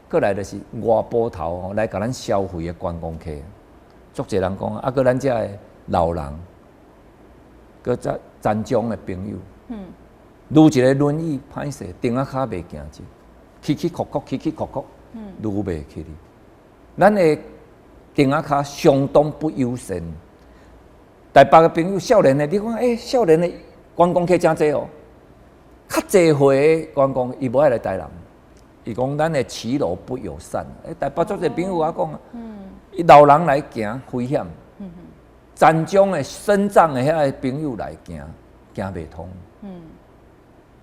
過來就是外埔頭吼來共咱消費的觀光客，足濟人講啊，閣咱遮的老人，閣遮殘障的朋友，攄一个輪椅歹勢，釘仔跤袂行者，起起曲曲，起起曲曲，攄袂起哩。咱的釘仔跤相當不友善。台北的朋友，少年的，你講欸，少年的觀光客誠濟哦，較濟歲的觀光，伊無愛來台南。伊講咱的騎樓不友善。欸，台北足濟朋友我講啊，伊老人來行危險，殘障的、身障的遐个朋友來行，行袂通。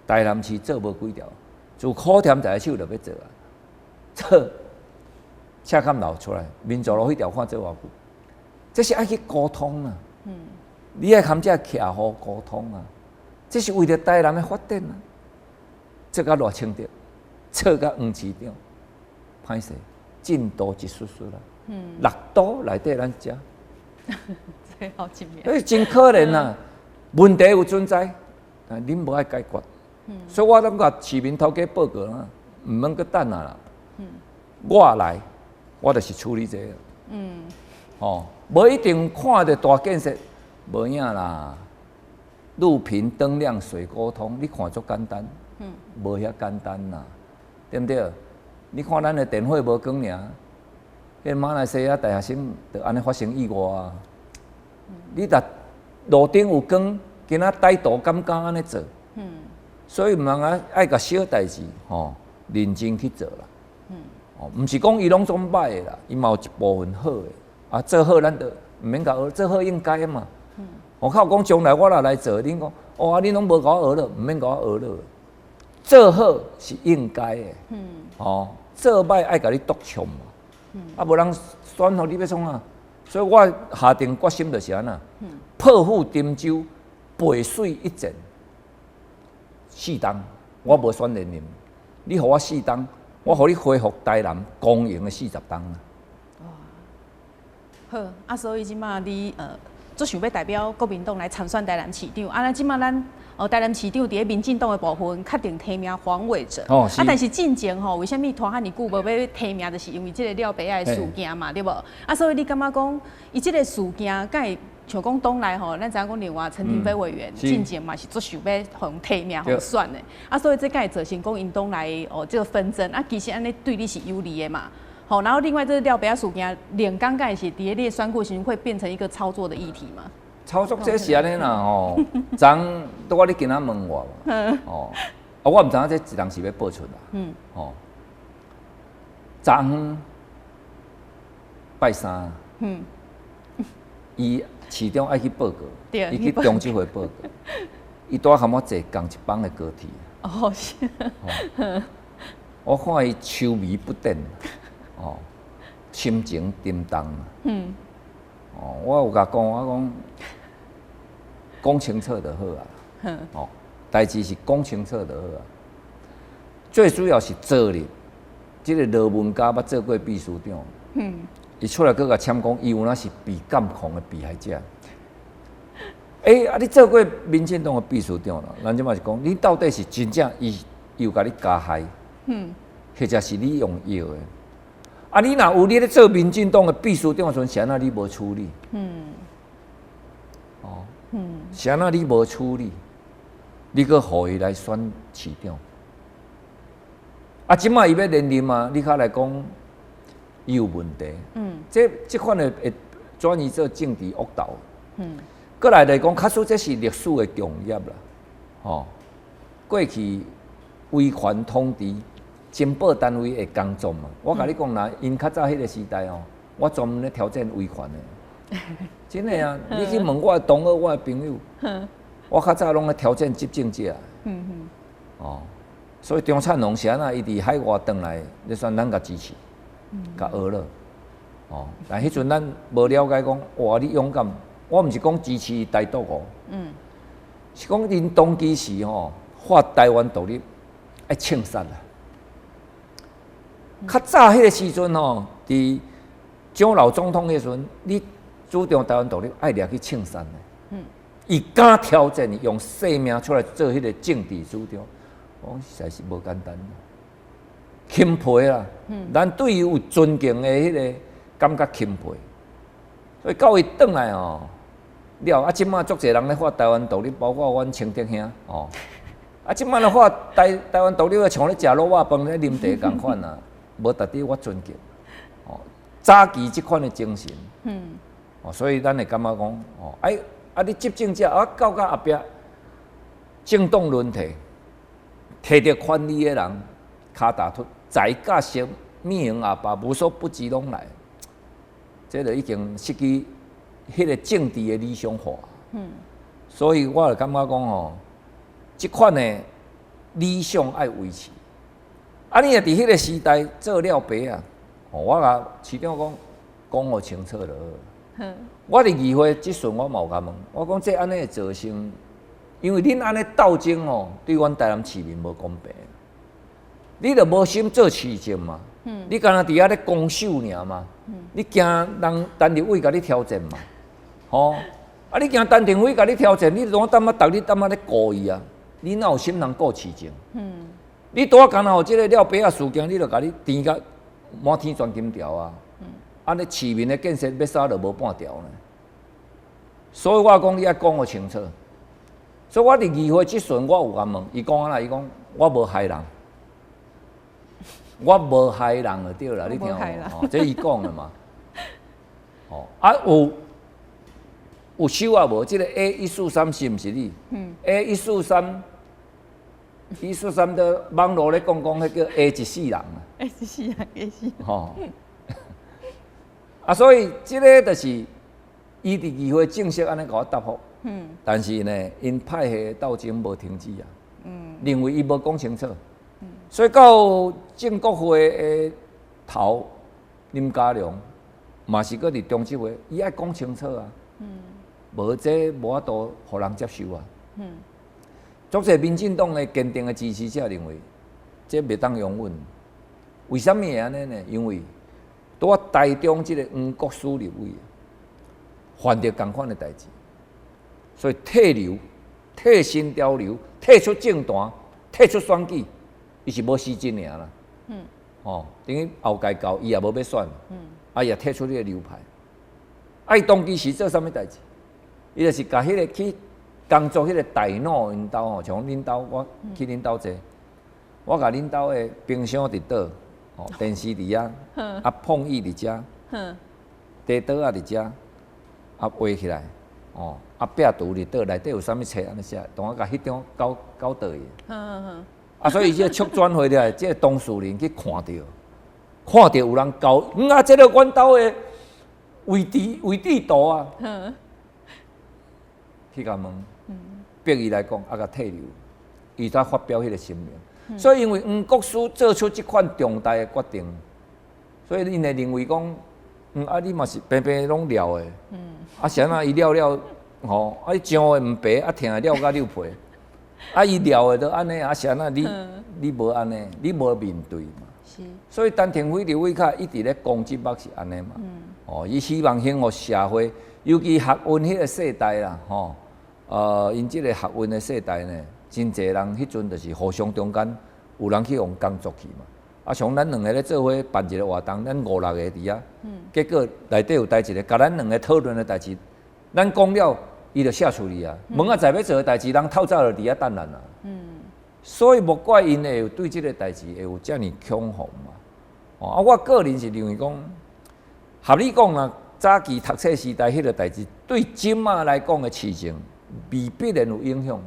台南市做無幾條，自苦忝在手就欲做啊，做赤崁樓出來，民族路彼條看做偌久，這是愛去溝通啊。你愛含這徛戶溝通啊，這是為著台南的發展啊。做甲賴清德，做甲黃市長，歹勢進度一絲絲啦。六都內底咱遮，最後一名。欸，真可憐啊！問題有存在，但恁無愛解決。所以我攏共市民頭家報告啦，毋免閣等啊啦。我來，我就是處理這個。哦，無一定看著大建設，無影啦。路平燈亮水溝通，你看足簡單，無遐簡單啦，對毋對？你看咱的電火無光爾，彼馬來西亞大學生就按呢發生意外啊。你若路頂有光，今仔歹徒敢敢按呢做？所以毋通啊，愛共小代誌吼認真去做啦。哦，毋是講伊攏總歹的啦，伊嘛有一部分好的。啊，做好咱就毋免共學，做好應該嘛。我靠，講將來我若來做，恁講哦，啊，恁攏無共我學了，毋免共我學了。做好是應該的。哦，做歹愛共你督促嘛。啊，無人選予你欲創啊？所以我下定決心就是按怎，破釜沉舟，背水一戰。四冬，我無選連任，你予我四冬，我予你恢復台南光榮的40冬。哇，好，啊，所以這馬你足想欲代表國民黨來參選台南市長，啊，咱這馬咱台南市長佇咧民進黨的部分確定提名黃偉哲，啊，但是進前吼，為啥物拖遐爾久無欲提名，就是因為這個廖爸仔的事件嘛，對無？啊，所以你感覺講，伊這個事件敢會像講黨內吼，咱知影講另外陳亭妃委員進前嘛是足想欲予提名予選的，啊，所以這敢會造成講𪜶黨內哦這個紛爭，啊，其實按呢對你是有利的嘛。好，然後另外這個廖爸仔事件，兩剛開始佇咧你的選舉時陣會變成一個操作的議題嘛？操作這是按呢啦吼，昨拄仔你今仔問我嘛，哦，啊，我毋知影這一人是欲報出啦，哦，昨昏拜三，伊市長愛去報告，伊去中執會報告，伊拄仔含我坐仝一班的高鐵，哦，是，我看伊愁眉不展，哦，心情沉重，哦，我有共講，我講講清楚就好啊，哦，代誌是講清楚就好啊。最主要是昨日，這个羅文嘉捌做過秘書長，伊出來閣共簽講，伊有哪是被監控的被害者。欸，啊！你做過民進黨的秘書長啦，咱這馬是講，你到底是真正伊有共你加害，或者是你用藥的？啊，你若有你咧做民進黨的秘書長的時陣，是按怎你無處理？哦，是按怎你無處理？你閣予伊來選市長？啊，這馬伊欲連任啊，你較來講伊有問題。這款的會轉移做政治惡鬥。閣來來講，確實這是歷史的共業啦。吼，過去威權統治，情報單位的工作嘛。我共你講啦，𪜶較早彼个時代哦，我專門咧挑戰威權的。真的啊，你去問我的同學、我的朋友，我較早攏咧挑戰執政者。哦，所以張燦榮是按怎？伊佇海外轉來，咧算咱共支持，共學了。哦，但彼陣咱無了解講，哇！你勇敢。我毋是講支持台獨哦，是講𪜶當其時吼發台灣獨立愛銃殺啦。較早彼个時陣吼，佇蔣老總統彼陣，你主張台灣獨立愛掠去銃殺的。伊敢挑戰，用生命出來做彼个政治主張，我講實在是無簡單。欽佩啦，咱對伊有尊敬的彼个感覺欽佩，所以到伊轉來吼。了啊！這馬足濟人咧發台灣獨立，包括阮清德兄哦。啊，這馬咧發台灣獨立，像咧食滷肉飯咧啉茶仝款啊，無值得我尊敬。哦，早期這款的精神，哦，所以咱會感覺講，哦，哎，啊，你執政者啊，到後壁政黨輪替，提著權力的人，跤踏脫，財甲色，物黃阿爸無所不至攏來，這就已經失去彼个政治的理想化，所以我就感覺講吼，這款的理想愛維持。啊，你若佇彼个時代做了白啊，我共市長講講予清楚就好。我佇議會質詢我嘛有共問，我講這按呢會造成，因為恁按呢鬥爭吼，對阮台南市民無公平。你著無心做市政嘛，你干焦佇遐咧攻守爾嘛，你驚人陳立委共你挑戰嘛？吼！啊！你驚陳亭妃共你挑戰，你怎啊踮啊逐日踮啊咧顧伊啊？你哪有心通顧市政？你拄仔干焦予這个了白仔事件，你就共你甜甲滿天鑽金條啊！按呢市民的建設欲啥就無半條呢？所以我講你愛講予清楚。所以我佇議會質詢，我有共問，伊講按怎？伊講我無害人，我無害人就對啦，你聽無？哦，這伊講的嘛。哦，啊有。有手啊無？這个 A143是毋是你？A 一四三，一四三的網路咧講講，彼叫 A 一世人啊。 A 一世人，A 世。吼。啊，所以這个就是伊佇議會正式按呢共我答覆。但是呢，𪜶派系鬥爭無停止啊。認為伊無講清楚。所以到正國會的頭林佳龍，嘛是閣佇中執會，伊愛講清楚啊。無這無法度予人接受啊！足濟民進黨的堅定的支持者認為，這袂當容忍。為啥物會按呢呢？因為拄仔台中這个黃國書立委犯著仝款的代誌，所以退流、退新潮流、退出政壇、退出選舉，伊是無時陣爾啦。哦，等於後屆到，伊也無欲選。啊，伊也退出這个流派。啊，伊當其時做啥物代誌？伊就是共彼个去工作彼个大腦𪜶兜吼，像恁兜我去恁兜坐，我共恁兜的冰箱佇佗，吼，電視佇遐，啊，碰椅佇遮，茶桌仔佇遮，啊，畫起來，哦，啊，壁櫥佇佗，內底有啥物冊按呢寫，當我共彼張交交倒去。啊，所以這个促轉會了，這个當事人去看著，看著有人交，啊，這个阮兜的位置圖啊。去共問，逼伊來講，啊，共退流，伊才發表彼个聲明。所以因為黃國書做出這款重大的決定，所以𪜶會認為講，啊，你嘛是平平攏料的，啊，是按怎伊料了，吼，啊，你上的毋白，啊，疼的料甲溜皮，啊，伊料的都按呢，啊，是按怎你你無按呢，你無面對嘛。所以陳亭妃立委較一直咧攻擊北是按呢嘛。哦，伊希望興予社會，尤其學運彼個世代啦，吼，𪜶這个學運的世代呢，真濟人彼陣就是互相中間有人去予工作去嘛。啊，像咱兩个咧做伙辦一个活動，咱五六個佇遐，結果內底有代誌咧，共咱兩个討論的代誌，咱講了，伊就卸處理啊。明仔載欲做的代誌，人透早就佇遐等咱啊。所以莫怪𪜶會有對這个代誌會有遮爾恐慌嘛。哦，啊，我個人是認為講，合理講啦，早期讀冊時代彼个代誌，對這馬來講的市政未必然有影響。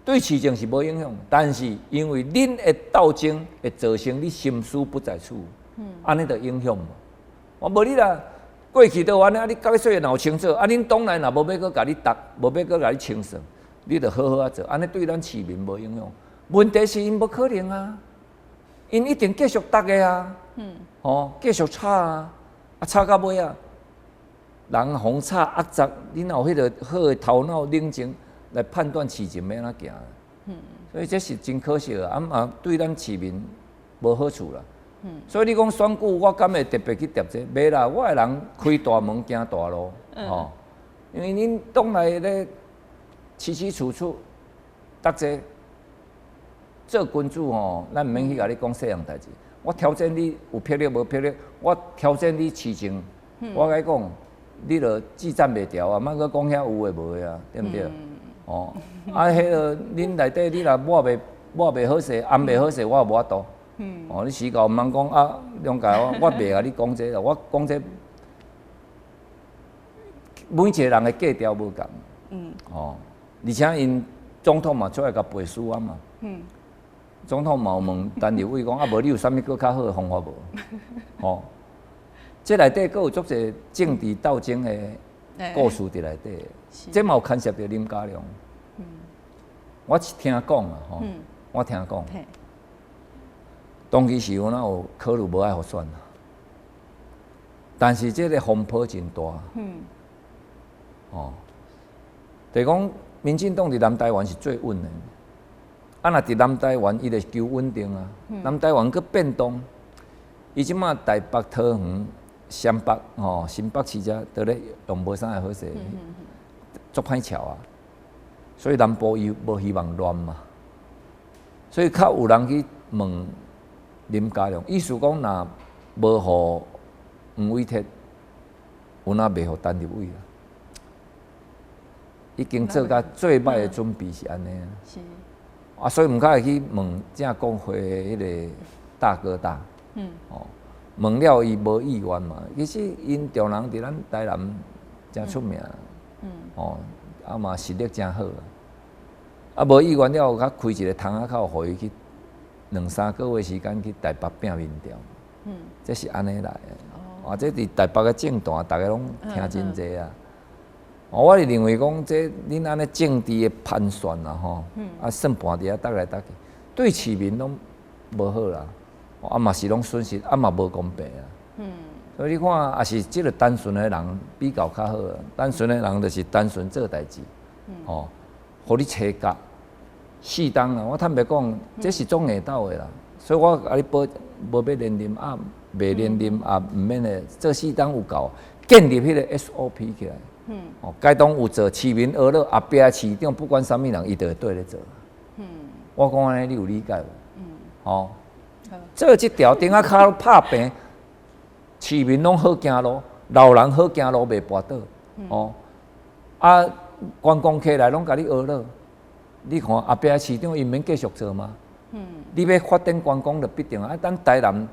對市政是無影響，但是因為恁的鬥爭會造成你心思不在此，按呢就影響嘛。我無你啦，過去都按呢，啊你甲你說若有清楚，啊恁黨內若無欲閣共你答，無欲閣共你清算，你就好好仔做，按呢對咱市民無影響。問題是𪜶無可能啊，𪜶一定繼續答的啊，哦，繼續吵啊，啊吵到尾啊，人予吵壓雜，你若有彼个好的頭腦冷靜來判斷事情欲按怎行，所以這是真可惜啊！啊嘛對咱市民無好處啦。所以你講選舉，我敢會特別去疊這個？袂啦，我的人開大門行大路，吼，因為恁黨內咧起起處處，逐個做君子吼，咱毋免去共你講細項代誌。我挑戰你有魄力無魄力，我挑戰你市政，我共你講，你著舌戰袂牢啊，莫閣講遐有的無的啊，對毋對？哦，啊，彼个恁內底你若抹袂好勢，頷袂好勢，我也無法度。哦，你時到毋通講啊，梁家我我袂共你講這個，我講這個，每一個人的格調無仝。哦，而且𪜶總統嘛出來共背書啊嘛。總統嘛有問陳立委講啊，無你有啥物閣較好的方法無？吼，這內底閣有足濟政治鬥爭的故事佇內底，這嘛有牽涉著林佳龍。我是聽講啊，吼，我聽講，當其時有哪有考慮無愛予選啊？但是這个風波真大。哦，就是講民進黨佇南台灣是最穩的。啊，若佇南台灣，伊就求穩定啊。南台灣閣變動，伊這馬台北、桃園、雙北、吼新北市遮都咧用無啥會好勢，足歹喬啊。所以南部伊無希望亂嘛。所以較有人去問林佳龍，意思講若無予黃偉哲，有哪袂予陳立委啊？已經做甲最歹的準備是按呢啊。啊，所以毋較會去問正國會的彼个大哥大。哦，問了伊無意願嘛。其實𪜶丈人佇咱台南誠出名。哦，啊嘛實力誠好。啊，無意願了，較開一個窗仔口，予伊去兩三個月時間去台北拼民調。這是按呢來的。哦。啊，這佇台北的政壇，逐家攏聽真濟啊。哦，我是認為講，這恁按呢政治的盤算啦，吼，啊算盤佇遐搭來搭去，對市民攏無好啦，啊嘛是攏損失，啊嘛無公平啊。所以你看，也是這个單純的人比較較好。單純的人就是單純做代誌，吼，予你揣角適當啦。我坦白講，這是總會鬥的啦。所以我共你保無欲連任啊，袂連任也毋免的，做四冬有夠，建立彼个 SOP 起來。哦，該當有做市民娛樂，後壁市長不管啥物人，伊就會綴咧做。我講按呢，你有理解無？哦，做這條釘仔跤拍平，市民攏好行路，老人好行路袂跋倒。哦，啊，觀光客來攏共你呵咾，你看後壁市長伊毋免繼續做嗎？你欲發展觀光，就必定啊，咱台南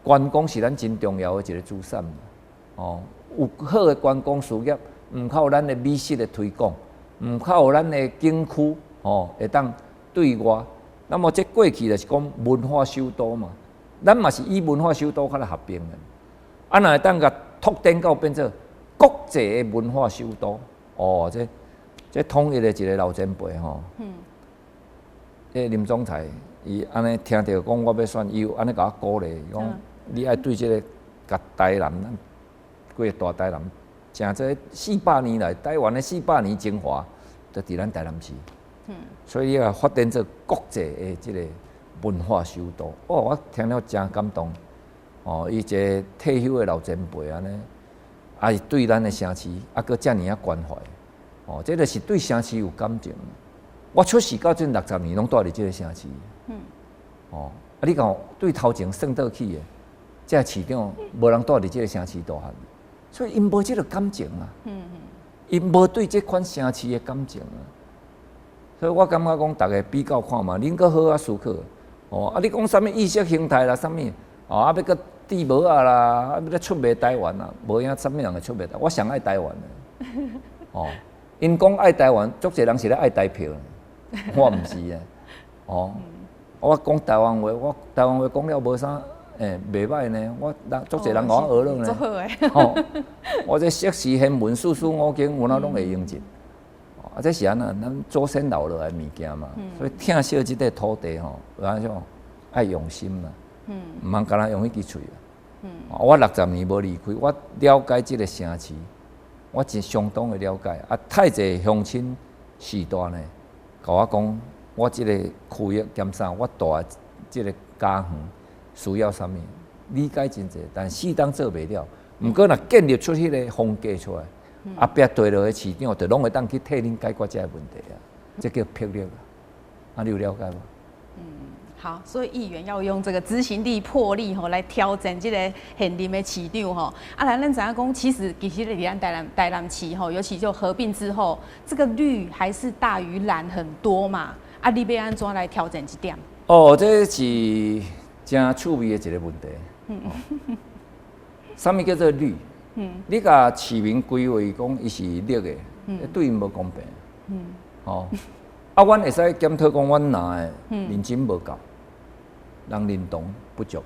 觀光是咱真重要的一个資產。哦，有好的觀光事業。毋靠咱的美食的推廣，毋靠咱的景區吼，會當對外。那麼這過去就是講文化首都嘛，咱嘛是以文化首都較來合併的。啊，若會當共拓展到變做國際的文化首都，哦，這這統一的一个老前輩吼，這林總裁伊按呢聽著講我欲選，伊有按呢共我鼓勵，講你愛對這个共台南，咱規个大台南。誠這四百年來，台灣的四百年精華，就佇咱台南市。所以啊，發展做國際的這个文化首都。哦，我聽了誠感動。哦，伊一个退休的老前輩按呢，啊是對咱的城市啊，閣遮爾仔關懷。哦，這就是對城市有感情。我出世到這60年，攏蹛佇這个城市。哦，啊，你講對頭前算倒去的，這個市長無人蹛佇這个城市大漢，所以𪜶無這个感情啊。𪜶無對這款城市的感情啊。所以我感覺講，逐家比較看嘛，恁閣好好思考。哦，啊，你講啥物意識形態啦，啥物？哦，啊，欲閣戴帽仔啦，啊，欲閣出賣台灣啊，無影啥物人會出賣台灣，我上愛台灣的。哦，𪜶講愛台灣，足濟人是咧愛台票，我毋是啊。哦，我講台灣話，我台灣話講了無啥，袂䆀呢。我人足濟人共我學了呢。哦，我這釋時憲文四書五經，有哪攏會用盡。啊，這是按怎？咱祖先留落來物件嘛，所以疼惜這塊土地吼，有按怎愛用心嘛，毋通干焦用彼支喙。我60年無離開，我了解這个城市，我真相當的了解。啊，太濟鄉親序大呢，共我講，我這个區域兼啥，我蹛的這个家園需要啥物，理解真濟，但適當做袂了。毋過若建立出彼个風格出來，後壁綴落的市長就攏會當去替恁解決這个問題啊，這叫魄力啊！啊，你有了解無？嗯，好，所以議員要用這個執行力、魄力吼來挑戰這個現任的市長吼。啊，來咱知影講，其實佇咱台南市吼，尤其就合併之後，這個綠還是大於藍很多嘛。啊，你欲按怎來挑戰這點？哦，這是誠趣味的一個問題。啥物叫做綠？你共市民歸位講伊是綠的，對𪜶無公平。哦，啊，阮會使檢討講，阮藍的認真無夠，人認同不足。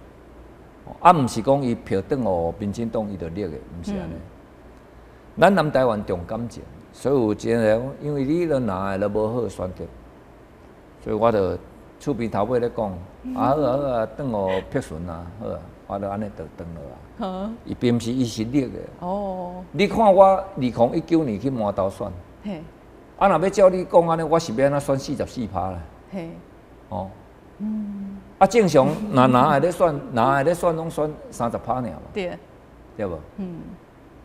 啊，毋是講伊票轉予民進黨，伊就綠的，毋是按呢。咱南台灣重感情，所以有一个人，因為你都藍的都無好選擇，所以我就厝邊頭尾咧講，啊好啊好啊，轉予碧純啊，好啊，我就按呢就轉落啊。伊並毋是伊是綠的。哦。你看我2019年去麻豆選，啊，若欲照你講按呢，我是欲按怎選44趴啦。哦。啊，正常若藍的咧選，藍的咧選攏選30趴爾嘛。對。對無？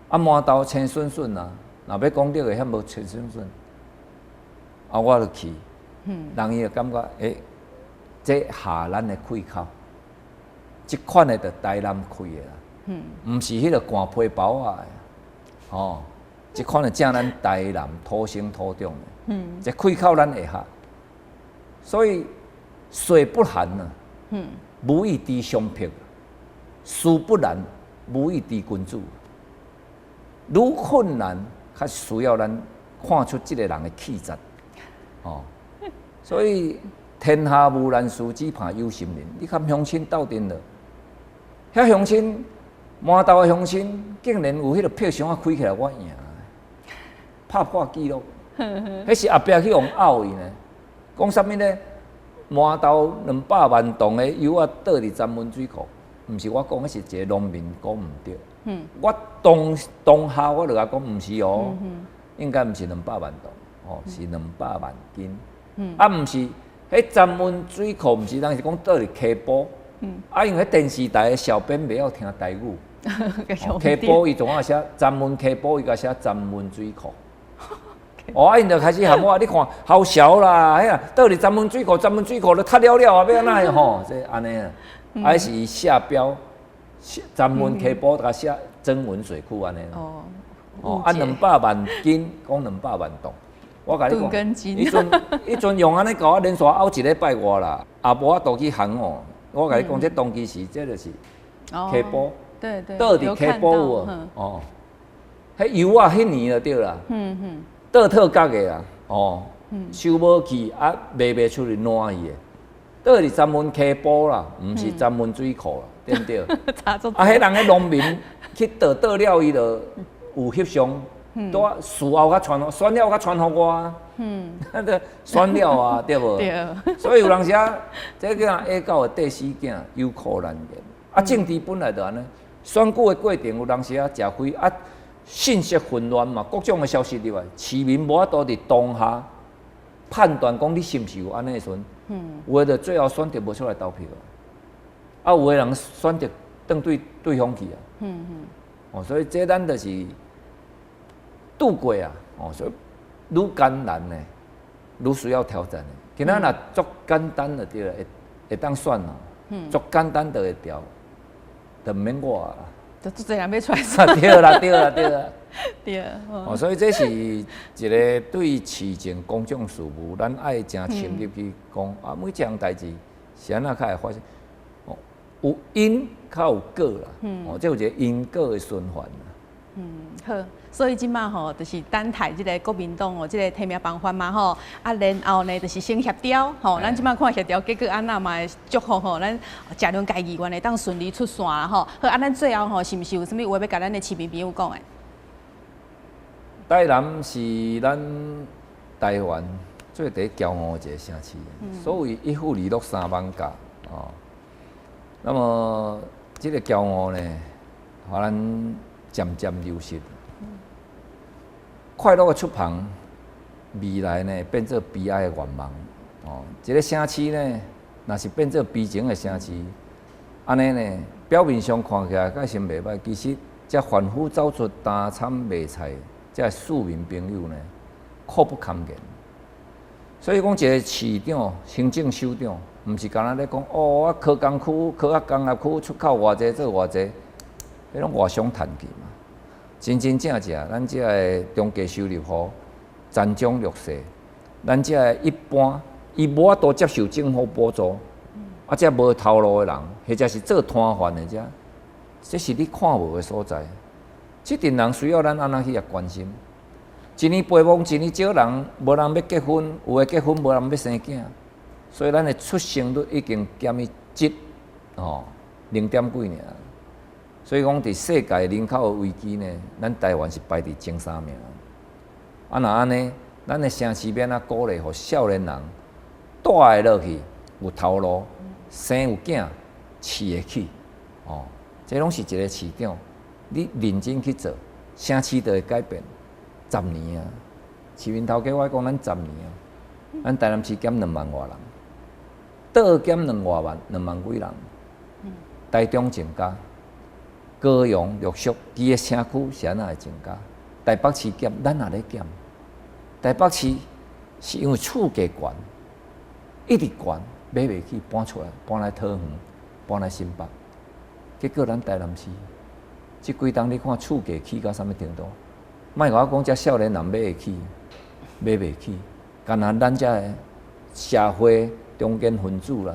啊，麻豆青筍筍啊，若欲講綠的，遐無青筍筍。啊，我就去，人伊就感覺，這合咱的氣口，這款的就台南氣的啦，毋是彼个寒皮包仔的，哦，這款的正咱台南土生土長的，這氣口咱會合，所以水不寒啊，無以知相迫；事不難，無以知君子。愈困難，較需要咱看出這个人的氣質，哦，所以天下無難事，只怕有心人。你佮鄉親鬥陣了，遐鄉親麻豆的鄉親，竟然有彼个票箱仔開起來，我贏，拍破紀錄。彼是後壁去予拗伊呢，講啥物呢？麻豆200萬噸的油仔倒佇曾文水庫，毋是我講，彼是一个農民講毋對。我當當下我就共講，毋是哦，應該毋是兩百萬噸，哦，是兩百萬斤。啊，毋是，彼曾文水庫毋是，人是講倒佇溪埔。啊，因為彼電視台的小編袂曉聽台語，溪埔伊總愛寫曾文溪埔，伊共寫曾文水庫。哦，啊，𪜶就開始喊我，你看好笑啦，彼啊，倒佇曾文水庫，曾文水庫都塌了了啊，欲按怎吼？這按呢啊，啊，是下標，曾文溪埔共寫曾文水庫按呢。哦，哦，啊，兩百萬斤，講兩百萬噸，我共你講，彼陣用按呢共我連續拗一禮拜外啦，也無法度去喊哦。我共你講，這當其時，這就是溪埔，倒佇溪埔有無？哦，彼油仔彼年就對啦。倒套角的啦，哦，收無去啊，賣袂出去爛去的，倒佇曾文溪埔啦，毋是曾文水庫啦，對毋對？啊，彼人彼農民去倒倒了，伊就有翕相，拄仔事後才傳，選了才傳予我啊，選了啊，對無？所以有當時啊，這叫下狗會綴死囝，有苦難言。啊，政治本來就按呢，選舉的過程有當時啊，誠開啊。信息混亂嘛，各種的消息入來，市民無法度佇當下判斷講你是毋是有按呢的時陣，有的就最後選擇無出來投票，啊，有的人選擇轉對對方去啊。哦，所以這咱就是拄過啊，哦，所以愈艱難呢，愈需要挑戰的。今仔若足簡單就對了，會會當選哦，足簡單就會調，就毋免我啊。就足濟人欲出來選。對啦，對啦，對啦。對。哦，所以這是一個對市政公眾事務，咱愛誠深入去講啊，每一項代誌是按怎較會發生？哦，有因較有果啦。哦，這有一個因果的循環啦。嗯，好，所以這馬吼，就是等待這个國民黨哦，這个提名辦法嘛吼，啊，然後呢，就是先協調吼，咱這馬看協調結果按怎嘛會祝福吼，咱謝龍介議員會當順利出線啦吼。好，啊，咱最後吼，是毋是有啥物話欲共咱的市民朋友講的？台南是咱台灣最值得驕傲的一个城市，所謂一府二鹿三艋舺哦。那麼這个驕傲呢，予咱漸漸流失。快樂的出帆，未來呢變做悲哀的願望。哦，一个城市呢，若是變做悲情的城市，按呢呢，表面上看起來閣先袂䆀，其實這販夫走卒、擔參賣菜，這市民朋友呢，苦不堪言。所以講，一个市長、行政首長，毋是干焦咧講哦，我科工區、科學工業區出口偌濟，做偌濟，彼攏外商趁去嘛。真真正正，咱這个中低收入戶、殘障弱勢，咱這个一般伊無法度接受政府補助，啊，這無頭路的人，或者是做攤販的這，這是你看無的所在。這陣人需要咱按怎去關心？一年陪望，一年少人，無人欲結婚，有的結婚無人欲生囝，所以咱的出生率已經減去質哦零點幾爾。所以講，佇世界人口的危機呢，咱台灣是排佇前三名。啊，若按呢，咱的城市欲按怎鼓勵予少年人蹛會落去，有頭路，生有囝，飼會起，哦，這攏是一個市長，你認真去做，城市就會改變。十年啊，市民頭家我講咱十年啊，咱台南市減兩萬外人，倒減兩外萬，兩萬幾人，台中增加。高雄陸續，規个城區是按怎會增加？台北市減，咱也咧減。台北市是因為厝價懸，一直懸，買袂起，搬出來，搬來桃園，搬來新北。結果咱台南市，這幾冬你看厝價起到啥物程度？莫共我講，這少年人買會起，買袂起。干焦咱遮的社會中堅分子啦，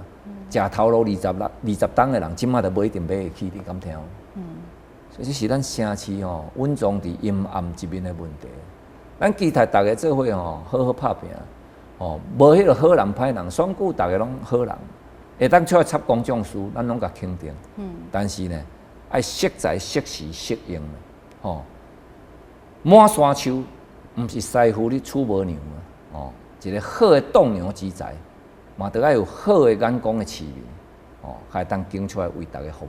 食頭路二十六、二十冬的人，這馬都無一定買會起，你敢聽？所以這是咱城市吼隱藏佇陰暗一面的問題。咱期待逐家做伙吼，好好拍拚，吼，無彼个好人歹人，選舉逐家攏好人，會當出來插公眾事，咱攏共肯定。但是呢，愛適才適時適用，吼。滿山樹毋是師傅你娶無娘啊，哦，一个好的棟梁之才，嘛著愛有好的眼光的市民，哦，才會當揀出來為逐家服務。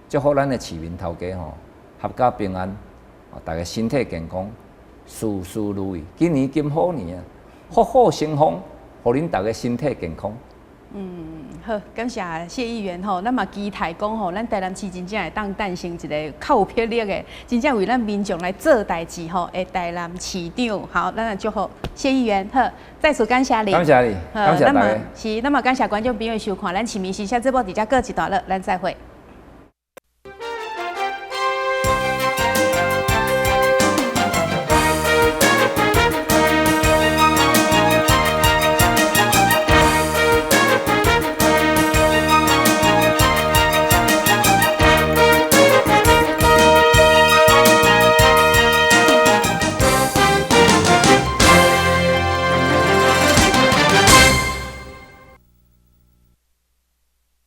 祝福咱的市民頭家吼，闔家平安，逐家身體健康，事事如意。今年金虎年啊，虎虎生風，予恁逐家身體健康。嗯，好，感謝謝議員吼，咱嘛期待講吼，咱台南市真正會當誕生一个較有魄力的，真正為咱民眾來做代誌吼的台南市長。好，咱來祝福謝議員，好，再次感謝你，感謝你，感謝大家。是，那麼感謝觀眾朋友收看，咱市民新聲節目佇遮告一段落，咱再會。